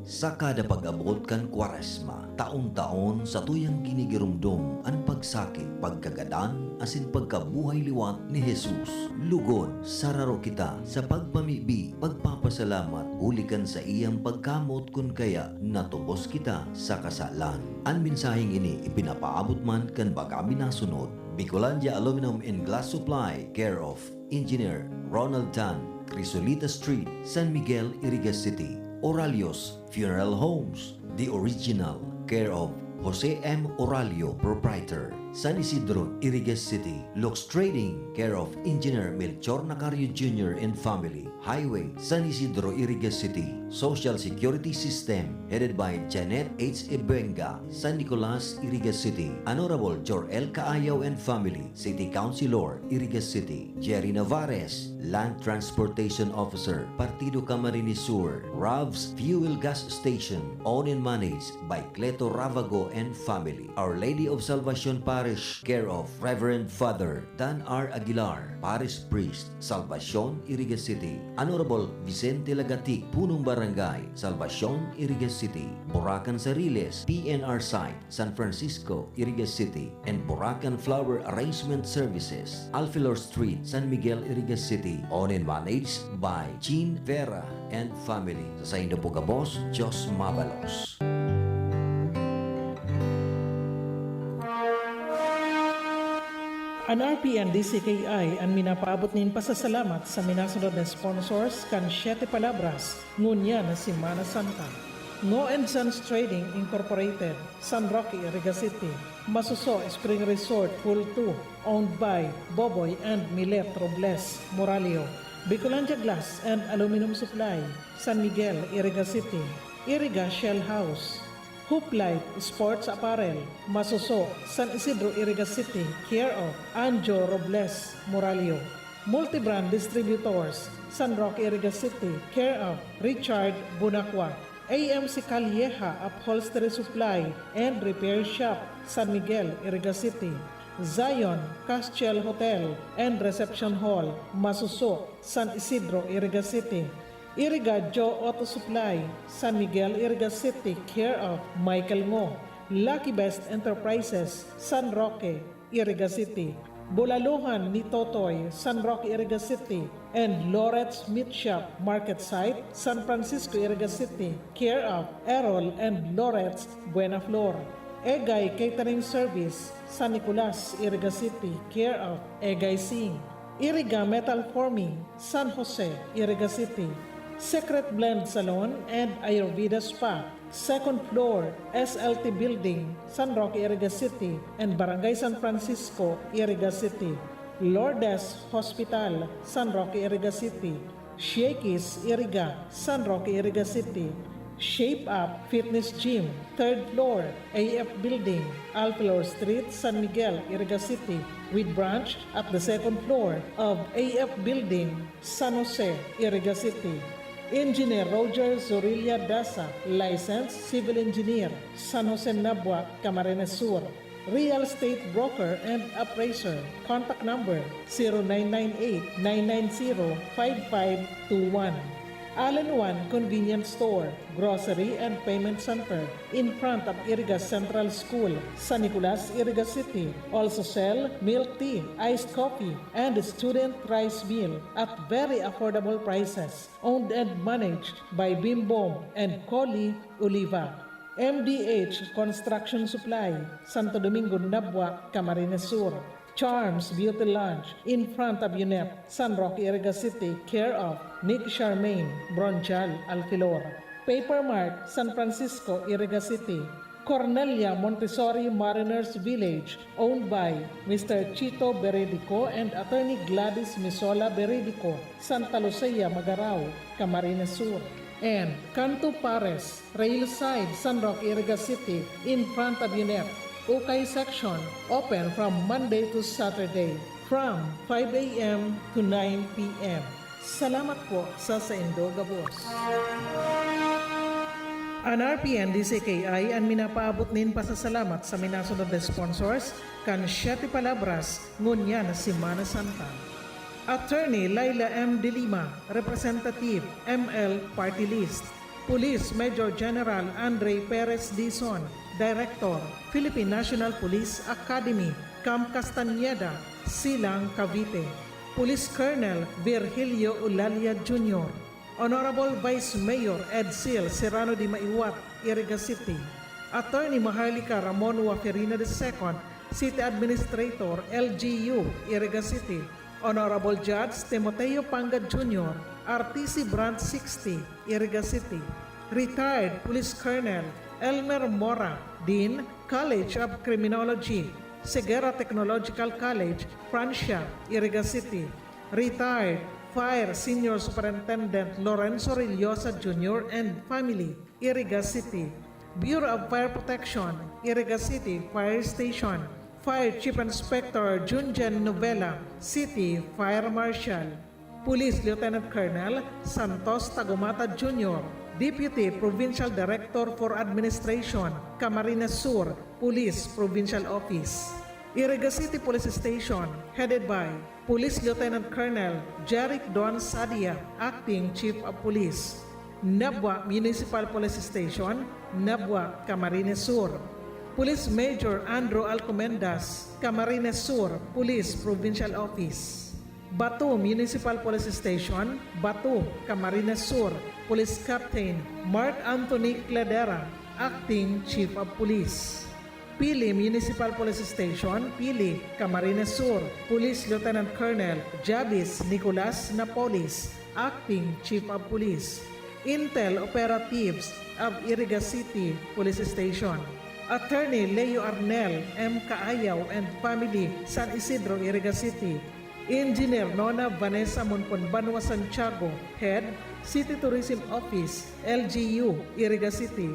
Sa kada pag-abot kan Kwaresma, Taon-taon satuyang ginigiromdom an pagsakit, pagkagadan, asin pagkabuhay liwat ni Jesus. Lugod, sararo kita sa pagmamibi, pagpapasalamat huli kan saiyang pagkamot kun kaya natubos kita sa kasalan. An mensaheng ini ipinapaabot man kan Bagabi Nasunod, Bicolandia Aluminum and Glass Supply, care of Engineer Ronald Tan, Crisolita Street, San Miguel, Iriga City. Oralios Funeral Homes, The Original, care of Jose M. Oralio, Proprietor, San Isidro, Iriga City. Lux Trading, care of Engineer Melchor Nacario Junior and family. Highway, San Isidro, Iriga City. Social Security System, headed by Janet H. Ibenga, San Nicolas, Iriga City. Honorable Jor-el Caayaw and family, City Councilor, Iriga City. Jerry Navarez, Land Transportation Officer, Partido Camarines Sur. Rav's Fuel Gas Station, owned and managed by Cleto Ravago and family. Our Lady of Salvacion Parish, care of Reverend Father Dan R. Aguilar, Parish Priest, Salvacion, Iriga City. Honorable Vicente Lagatic, Punong Barangay, Salvacion, Iriga City. Burakan Sariles, P N R Site, San Francisco, Iriga City, and Burakan Flower Arrangement Services, Alfilor Street, San Miguel, Iriga City, owned and managed by Jean Vera and family. Sa saindo po gabos, Diyos mabalos. An R P N D C K I an minapaabot nin pasasalamat sa minasunod na sponsors kan Siete Palabras, ngunyan na Semana Santa. Ngo and Sons Trading Incorporated, San Roque, Iriga City. Masuso Spring Resort, Pool two, owned by Boboy and Milet Robles Moralio. Bicolandia Glass and Aluminum Supply, San Miguel, Iriga City. Iriga Shell House. Hoop Life Sports Apparel, Masuso, San Isidro, Iriga City, care of Anjo Robles Moralio. Multibrand Distributors, San Roque, Iriga City, care of Richard Bunacua. A M C Calleja Upholstery Supply and Repair Shop, San Miguel, Iriga City. Zion Castiel Hotel and Reception Hall, Masuso, San Isidro, Iriga City. Iriga Joe Auto Supply, San Miguel, Iriga City, care of Michael Ngo. Lucky Best Enterprises, San Roque, Iriga City. Bulaluhan ni Totoy, San Roque, Iriga City, and Loretz Meat Shop, Market Site, San Francisco, Iriga City, care of Errol and Loretz Buenaflor. Egay Catering Service, San Nicolas, Iriga City, care of Egay Singh. Iriga Metal Forming, San Jose, Iriga City. Secret Blend Salon and Ayurveda Spa, second floor, S L T Building, San Roque, Iriga City, and Barangay San Francisco, Iriga City. Lourdes Hospital, San Roque, Iriga City. Shakey's Iriga, San Roque, Iriga City. Shape Up Fitness Gym, third floor, A F Building, Alflor Street, San Miguel, Iriga City, with branch at the second floor of A F Building, San Jose, Iriga City. Engineer Roger Zorilla Daza, licensed civil engineer, San Jose Nabua, Camarines Sur. Real estate broker and appraiser. Contact number, zero nine nine eight, nine nine zero, five five two one. All-in-one Convenience Store, Grocery and Payment Center, in front of Iriga Central School, San Nicolas, Iriga City. Also sell milk tea, iced coffee, and student rice meal at very affordable prices. Owned and managed by Bimbong and Collie Oliva. M D H Construction Supply, Santo Domingo, Nabua, Camarines Sur. Charms Beauty Lounge, in front of UNEP, San Roque, Iriga City, care of Nick Charmaine, Bronchal Alfilor. Paper Mart, San Francisco, Iriga City. Cornelia Montessori Mariners Village, owned by Mister Chito Beredico and Attorney Gladys Misola Beredico, Santa Lucia, Magarao, Camarines Sur. And Canto Pares, Railside, San Roque, Iriga City, in front of UNEP. Ukay Section, open from Monday to Saturday, from five a m to nine p m. Salamat po sa saindo gabos. An R P N D C K I an minapaabot nin pasasalamat sa minasunod na sponsors kan Siete Palabras, ngunyan na Semana Santa. Attorney Laila M. De Lima, Representative, M L Party List. Police Major General Andre Perez Dizon, Director, Philippine National Police Academy, Camp Castañeda, Silang, Cavite. Police Colonel Virgilio Ulalia Junior, Honorable Vice Mayor Edsel Serrano de Maiwat, Iriga City. Attorney Maharlika Ramon Waferina the second, City Administrator, L G U, Iriga City. Honorable Judge Timoteo Pangad Junior, R T C Branch sixty, Iriga City. Retired Police Colonel Elmer Mora, Dean, College of Criminology, Ceguera Technological College, Francia, Iriga City. Retired Fire Senior Superintendent Lorenzo Rillosa Junior and family, Iriga City. Bureau of Fire Protection, Iriga City Fire Station. Fire Chief Inspector Junjen Novela, City Fire Marshal. Police Lieutenant Colonel Santos Tagumata Junior, Deputy Provincial Director for Administration, Camarines Sur Police Provincial Office. Iriga City Police Station, headed by Police Lieutenant Colonel Jeric Don Sadia, Acting Chief of Police. Nabua Municipal Police Station, Nabua, Camarines Sur. Police Major Andrew Alcomendas, Camarines Sur Police Provincial Office. Batu Municipal Police Station, Batu, Camarines Sur, Police Captain Mark Anthony Cledera, Acting Chief of Police. Pili Municipal Police Station, Pili, Camarines Sur, Police Lieutenant Colonel Jabis Nicolas Napolis, Acting Chief of Police. Intel Operatives of Iriga City Police Station. Attorney Leo Arnel M. Caayaw and family, San Isidro, Iriga City. Engineer Nona Vanessa Monponbanua Santiago, Head, City Tourism Office, L G U, Iriga City.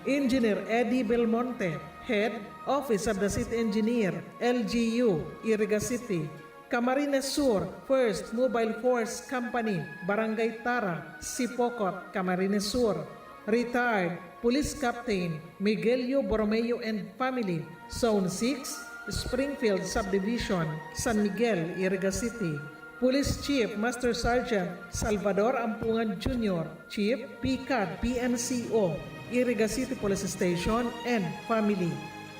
Engineer Eddie Belmonte, Head, Office of the City Engineer, L G U, Iriga City. Camarines Sur First Mobile Force Company, Barangay Tara, Sipocot, Camarines Sur. Retired Police Captain Miguelio Borromeo and family, Zone six, Springfield Subdivision, San Miguel, Iriga City. Police Chief Master Sergeant Salvador Ampungan Junior, Chief, PCAD, P N C O, Iriga City Police Station and family.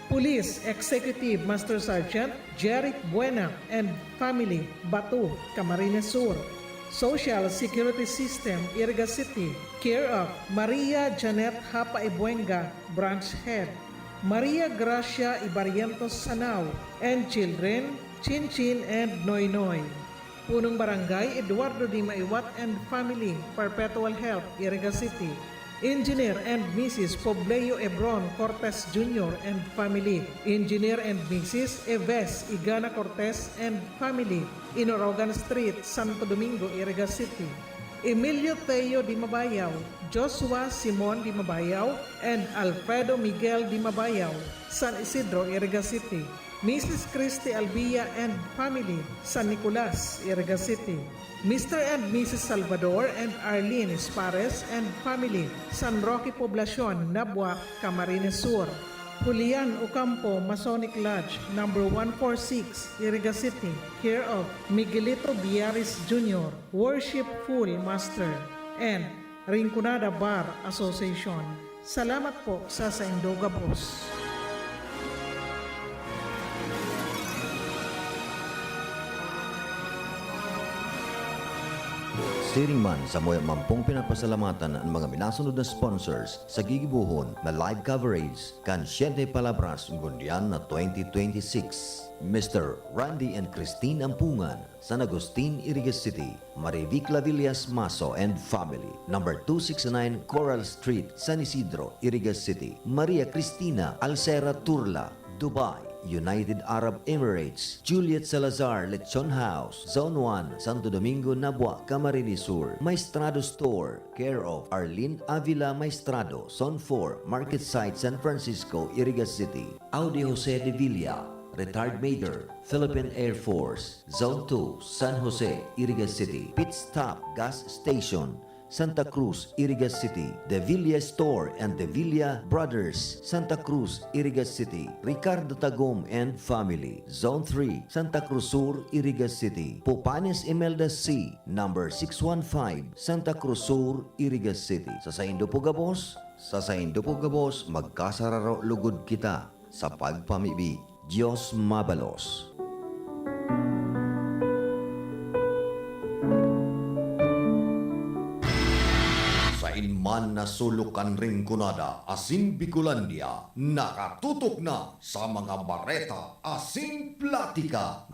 Police Executive Master Sergeant Jeric Buena and family, Batu, Camarines Sur. Social Security System, Iriga City, care of Maria Janet Hapa Ibuenga, Branch Head. Maria Gracia Ibarrientos Sanao and children, Chinchin and Noynoy. Punong Barangay Eduardo D. Maiwat and family, Perpetual Health, Iriga City. Engineer and Missus Pobleo Ebron Cortez Junior and family. Engineer and Missus Eves Igana Cortez and family, Inorogan Street, Santo Domingo, Iriga City. Emilio Teo Dimabayaw, Joshua Simon Dimabayaw, and Alfredo Miguel Dimabayaw, San Isidro, Iriga City. Missus Christy Albia and family, San Nicolas, Iriga City. Mister and Missus Salvador and Arlene Espares and family, San Roque Poblacion, Nabua, Camarines Sur. Julian Ocampo Masonic Lodge, number one four six, Iriga City, care of Miguelito Biaris Junior, Worshipful Master, and Rinconada Bar Association. Salamat po sa saindo gabos. Siring man, samuyang mampong pinapasalamatan an mga minasunod na sponsors sa gigibohon na live coverage kan Siete Palabras ngunyan na twenty twenty-six. Mister Randy and Christine Ampungan, San Agustin, Iriga City. Marivic Lavillas Maso and family, number two six nine Coral Street, San Isidro, Iriga City. Maria Cristina Alcera Turla, Dubai, United Arab Emirates. Juliet Salazar Lechon House, Zone one, Santo Domingo, Nabua, Camarines Sur. Maestrado Store, care of Arlene Avila Maestrado, Zone four, Market Site, San Francisco, Iriga City. Audi Jose de Villa, retired major, Philippine Air Force, Zone two, San Jose, Iriga City. Pit Stop Gas Station, Santa Cruz, Iriga City. De Villa Store and De Villa Brothers, Santa Cruz, Iriga City. Ricardo Tagum and family, Zone three, Santa Cruz Sur, Iriga City. Pupanes Imelda C, number six one five, Santa Cruz Sur, Iriga City. Sa saindo po gabos, Sa saindo po gabos, magkasararo lugod kita sa pagpamibi. Dios mabalos. Sain man na sulok kan Rinconada asin Bicolandia, nakatutok na sa mga bareta asin platika.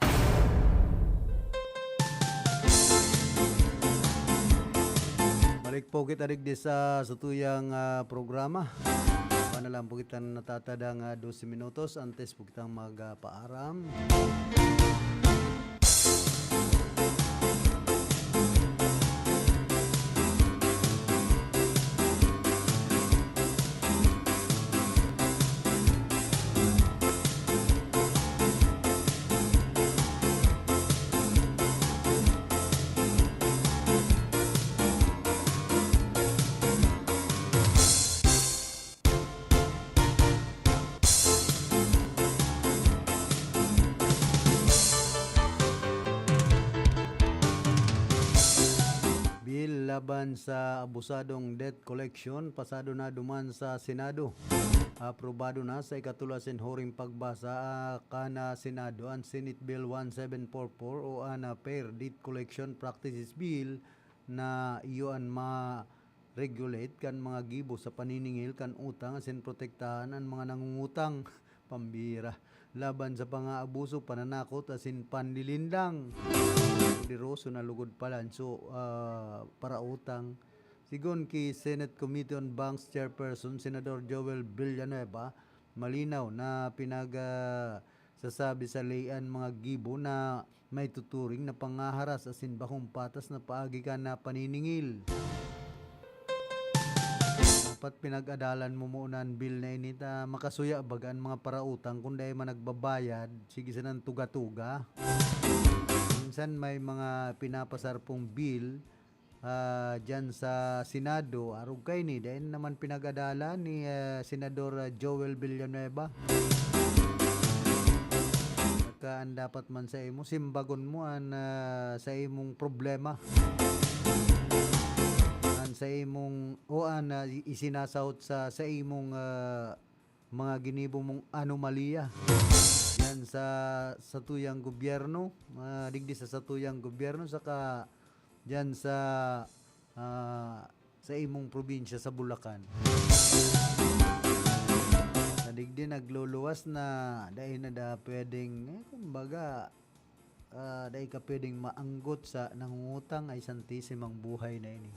Balik po kita digdi sa satuyang, ah, programa. Wala lang po kita natatadang, ah, dose minutos antes po kitang magpaaram. Bill laban sa abusadong debt collection, pasado na duman sa Senado. Aprobado na sa ikatulo asin huring pagbasa, ah, kan, ah, Senado an Senate Bill one seven four four o an, ah, Fair Debt Collection Practices Bill na iyo an ma-regulate kan mga gibo sa paniningil kan utang asin protektahan an mga nangungutang, pambira, laban sa pangaabuso, pananakot asin panlilindang. Poderoso na lugod palan so, ah, parautang. Sigon ki Senate Committee on Banks Chairperson Senador Joel Villanueva, malinaw na pinag, ah, sasabi sa ley an mga gibo na maituturing na pangaharas asin bakong patas na paagi kan, ah, paniningil. Dapat pinag-adalan mo muna an bill na ini ta makasuya baga an mga parautang kun dai man nagbabayad, sige sanang tuga-tuga. Minsan may mga pinapasar pong bill, ah, diyan sa Senado, arog kaini, dai naman pinag-adalan ni, ah, Senador, ah, Joel Villanueva. Saka an dapat man sa imo, simbagon mo an, ah, sa imong problema. An sa imong, o an, ah, i-, isinasahot sa, sa imong, ah, mga ginibo mong anomalya. Yan sa satuyang gobyerno, ah, digdi sa satuyang gobyerno, saka diyan sa, ah, sa imong probinsya sa Bulacan. Sa digdi nagluluwas na, dai na da pwedeng, eh, kumbaga, ah, dai ka pwedeng maanggot sa nangungutang, ay santisimang buhay na ini.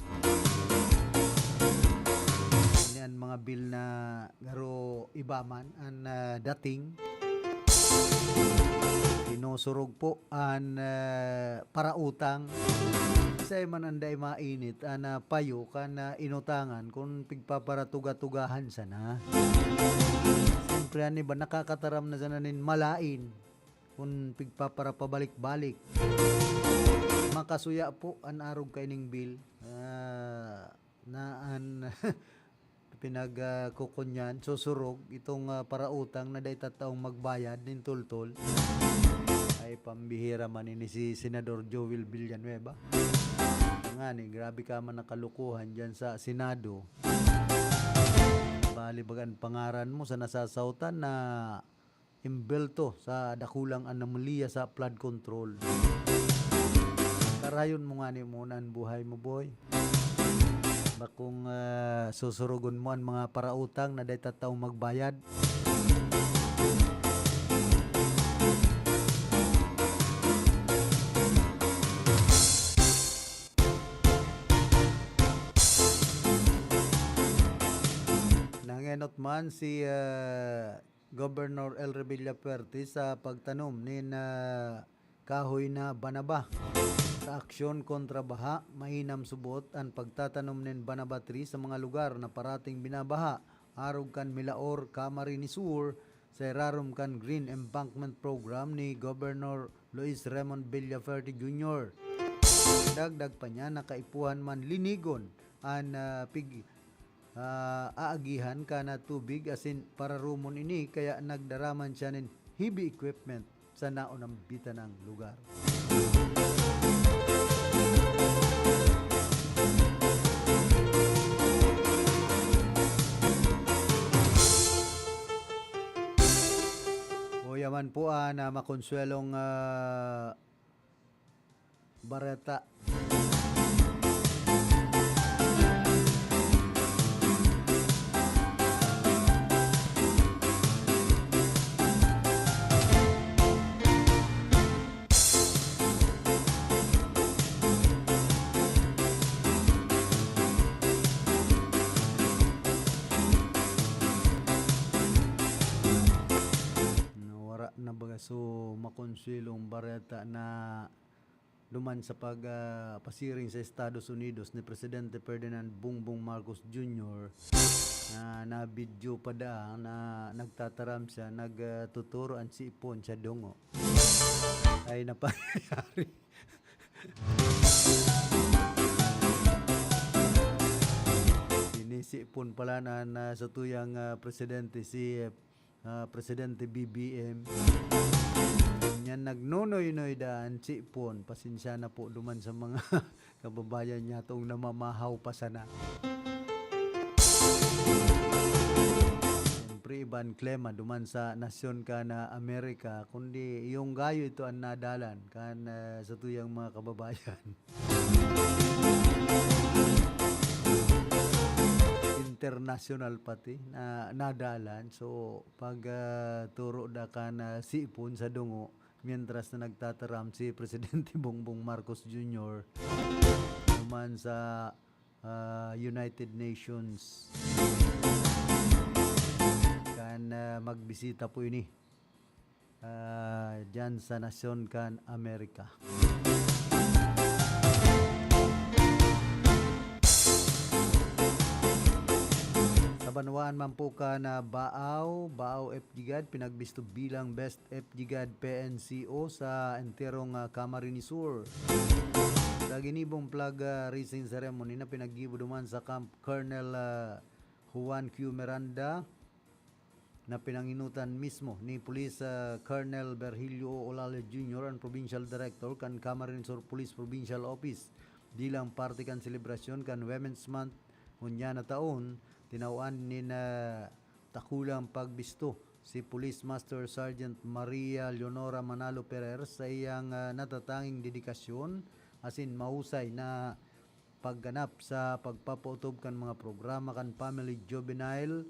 Ini an mga bill na garo iba man an, ah, dating. Sinusurog po an, ah, parautang. Siya man an dai mainit an, ah, payo kan, ah, inutangan kun pigpaparatuga-tugahan sana. Siyempre, an iba nakakataram na sana nin malain kun pigpaparapabalik-balik. Makasuya po an arog kaining bill, ah, na an pinag, ah, kukunyan, susurog itong, ah, parautang na dai tataong magbayad nin tultol. Ay, pambihira man ini si Senador Joel Villanueva. Ngani, grabe ka man nakalukuhan diyan sa Senado. Bali, baga an pangaran mo sa nasasautan na imbelto sa dakulang anomalya sa flood control. Karayon mo ngani muna an buhay mo, boy. Bakong, ah, susurugon mo an mga parautang na dai tataong magbayad. Nangenot man si, ah, Governor Elry Villafuerte sa pagtanom nin, ah, kahoy na banaba. Sa aksyon kontra baha, mainam subot an pagtatanom nin banaba tree sa mga lugar na parating binabaha, arog kan Milaor, Camarines Sur, sa irarom kan Green Embankment Program ni Governor Luis Raymond Villafuerte Junior. Dagdag pa niya na kaipuhan man linigon an, ah, pig-, ah, aagihan kan tubig asin pararumon ini, kaya nagdara man siya nin heavy equipment sa naonambitan nang lugar. Yan po ang, ah, makonsuelong, ah, bareta. Nawara na baga. So, makonsuelong bareta na duman sa pag, ah, pasiring sa Estados Unidos ni Presidente Ferdinand Bongbong Marcos Junior, na, na video pa daa na nagtataram siya, nagtuturo an sipon sa dungo. Ay, napangyayari. Sinisipon pala na, na sa tuyang, ah, presidente si, ah, Presidente B B M. Yan, nagnonoy-noy daan, sipon. Pasensya na po duman sa mga kababayan niya tong namamahaw pa sana. Siyempre, iban klema duman sa nasyon kan Amerika, kundi yung gayo ito ang nadalan kan, ah, sa tuyang mga kababayan. International pati na nadalan. So, pag, ah, turo da kan sipon sa dungo, mientras na nagtataram si Presidente Bongbong Marcos Junior duman sa, ah, United Nations. Kan, ah, magbisita po ini, ah, diyan sa nasyon kan Amerika. Sa banwaan man po kan, ah, Baao, Baao F G Gad, pinagbisto bilang Best F G Gad P N C O sa enterong, ah, Camarines Sur. Sa ginibong flag, ah, raising ceremony na pinaggibo duman sa Camp Colonel, ah, Juan Q Miranda, na pinanginutan mismo ni Police, ah, Colonel Virgilio O. Olalla Junior, an Provincial Director kan Camarines Sur Police Provincial Office, bilang parte kan selebrasyon kan Women's Month ngunyan na taon, tinawan nin, ah, dakulang pagbisto si Police Master Sergeant Maria Leonora Manalo Ferrer sa iyang, ah, natatanging dedikasyon asin mahusay na pagganap sa pagpapautob kan mga programa kan Family, Juvenile,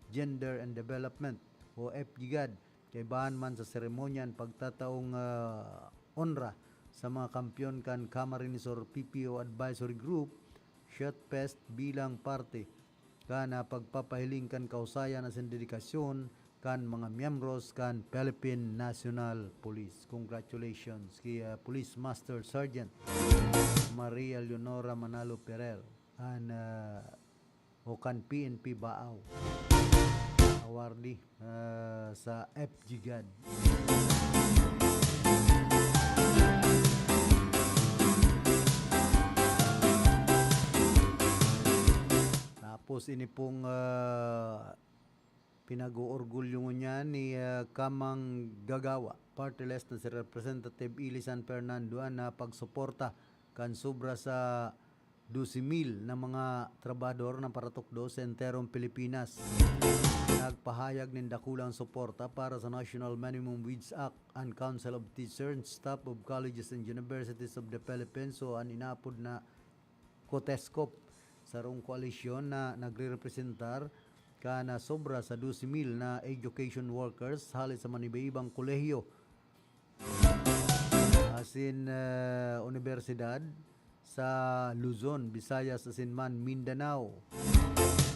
Gender and Development o F G Gad. Kaibahan man sa seremonya an pagtataong, ah, onra sa mga kampiyon kan Camarines Sur P P O Advisory Group, Shot Fest, bilang parte kan, ah, pagpapahiling kan kahusayan asin dedikasyon kan mga miyembros kan Philippine National Police. Congratulations ki, ah, Police Master Sergeant Maria Leonora Manalo Ferrer, an, ah, o kan P N P Baao awardee, ah, sa F G Gad. Tapos ini pong, ah, pinag-oorgulyo ngunyan ni, ah, Kamanggagawa Party List na si Representative Eli San Fernando an, ah, pagsuporta kan sobra sa dose mil na mga trabahador na paratukdo sa enterong Pilipinas. Nagpahayag nin dakulang suporta para sa National Minimum Wage Act an Council of Teachers and Staff of Colleges and Universities of the Philippines o an inaapod na COTESCOP, sarong koalisyon na nagrerepresentar kan sobra sa dose mil na education workers hale sa manibaibang kolehiyo asin, eh, unibersidad sa Luzon, Visayas asin man Mindanao.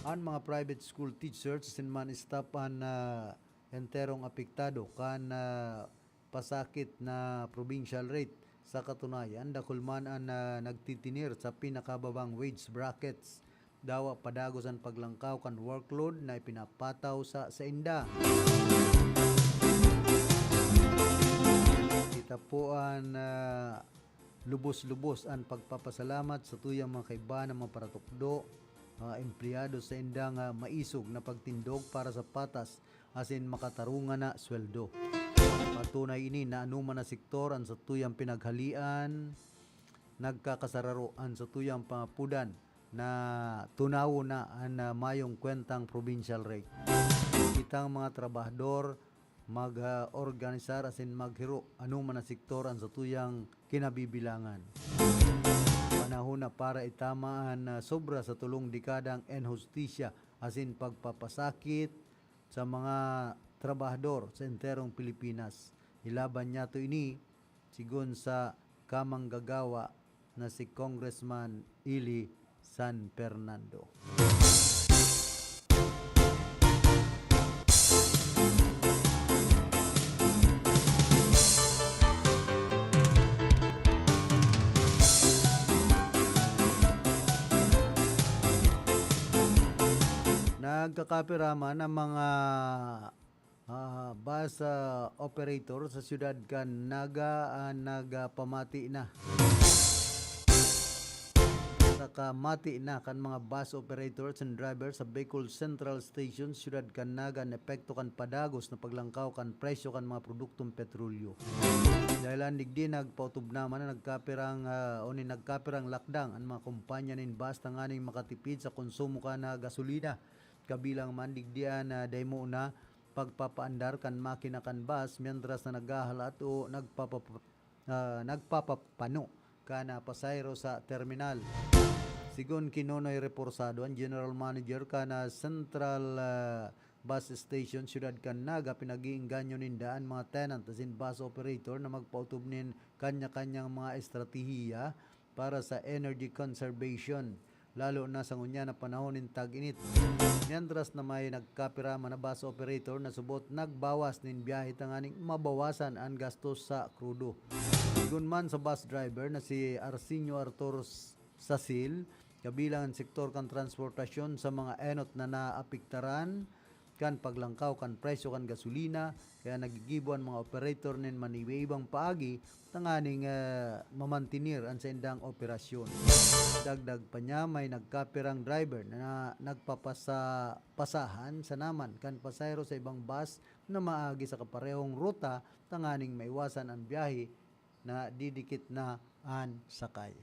An mga private school teachers asin man staff an, ah, enterong apektado kan, ah, pasakit na provincial rate. Sa katunayan, dakul man an, ah, nagtitinir sa pinakababang wage brackets. Dawa padagos an paglangkaw kan workload na ipinapataw sa sainda. Kita po an, ah, lubos-lubos an pagpapasalamat sa tuyang mga kaiba na mga paratukdo, mga empleyado sa indang, ah, maisog na pagtindog para sa patas asin makatarungan na sweldo. Patunay ini na anoman na sektor an satuyang pinaghalian, nagkakasararo an satuyang pangapodan na tunawon na an, ah, mayong kwentang provincial rate. Kitang mga trabahador, mag-organisar asin maghiro anoman na sektor an satuyang kinabibilangan. Panahon na para itama an, ah, sobra sa tolong dekadang inhustisya asin pagpapasakit sa mga trabahador sa enterong Pilipinas. Ilaban niyato ini, sigon sa kamanggagawa na si Congressman Eli San Fernando. Nagkakapiraman ang mga, ah, bus, ah, operator sa siyudad kan Naga, ah, nagpamati na. Nakamati na kan mga bus operators and drivers sa Bicol Central Station, siyudad kan Naga, an epekto kan padagos na paglangkaw kan presyo kan mga produktong petrolyo. Dahelan digdi, nagpautubnaman na nagkapirang, ah, o ni nagkapirang lakdang an mga kompanya nin bus tanganing makatipid sa konsumo kan, ah, gasolina. Kabilang man digdi an, ah, dai mo na pagpapaandar kan makina kan bus, mientras na naghahalat o nagpapap-, ah, nagpapapano kan, ah, pasahero sa terminal. Sigon ki Nonoy Reporsado, an general manager kan, ah, Central, ah, Bus Station, siyudad kan Naga, pinag-iengganyo ninda an mga tenant asin bus operator na magpaotob nin kanya-kanyang mga estratehiya para sa energy conservation, lalo na sa ngunyan na panahon nin tag-init. Mientras na may nagkapiraman na bus operator na subot nagbawas nin biyahe tanganing mabawasan an gastos sa krudo. Sigon man sa bus driver na si Arsenio Artur S-, Sasil, kabilang an sektor kan transportasyon sa mga enot na naapektaran kan paglangkaw kan presyo kan gasolina, kaya nagigibo an mga operator nin maniiba-ibang paagi tanganing, eh, mamantener an saindang operasyon. Dagdag pa niya, may nagkapirang driver na nagpapasa-, pasahan sa naman kan pasahero sa ibang bus na maagi sa kaparehong ruta tanganing maiwasan an biyahe na didikit na an sakay.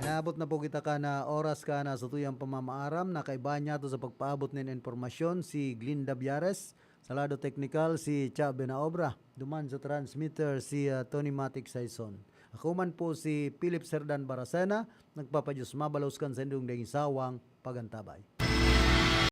Naabot na po kita kan oras kan satuyang pamamaaram. Nakaiba niyato sa pagpaabot nin impormasyon si Glinda Biares, sa lado teknikal si Cha Benaobra, duman sa transmitter si, ah, Tony Matic Saison. Ako man po si Philip Serdan Baracena, nagpapadiyos mabalos kan saindong daing sawang pagantabay.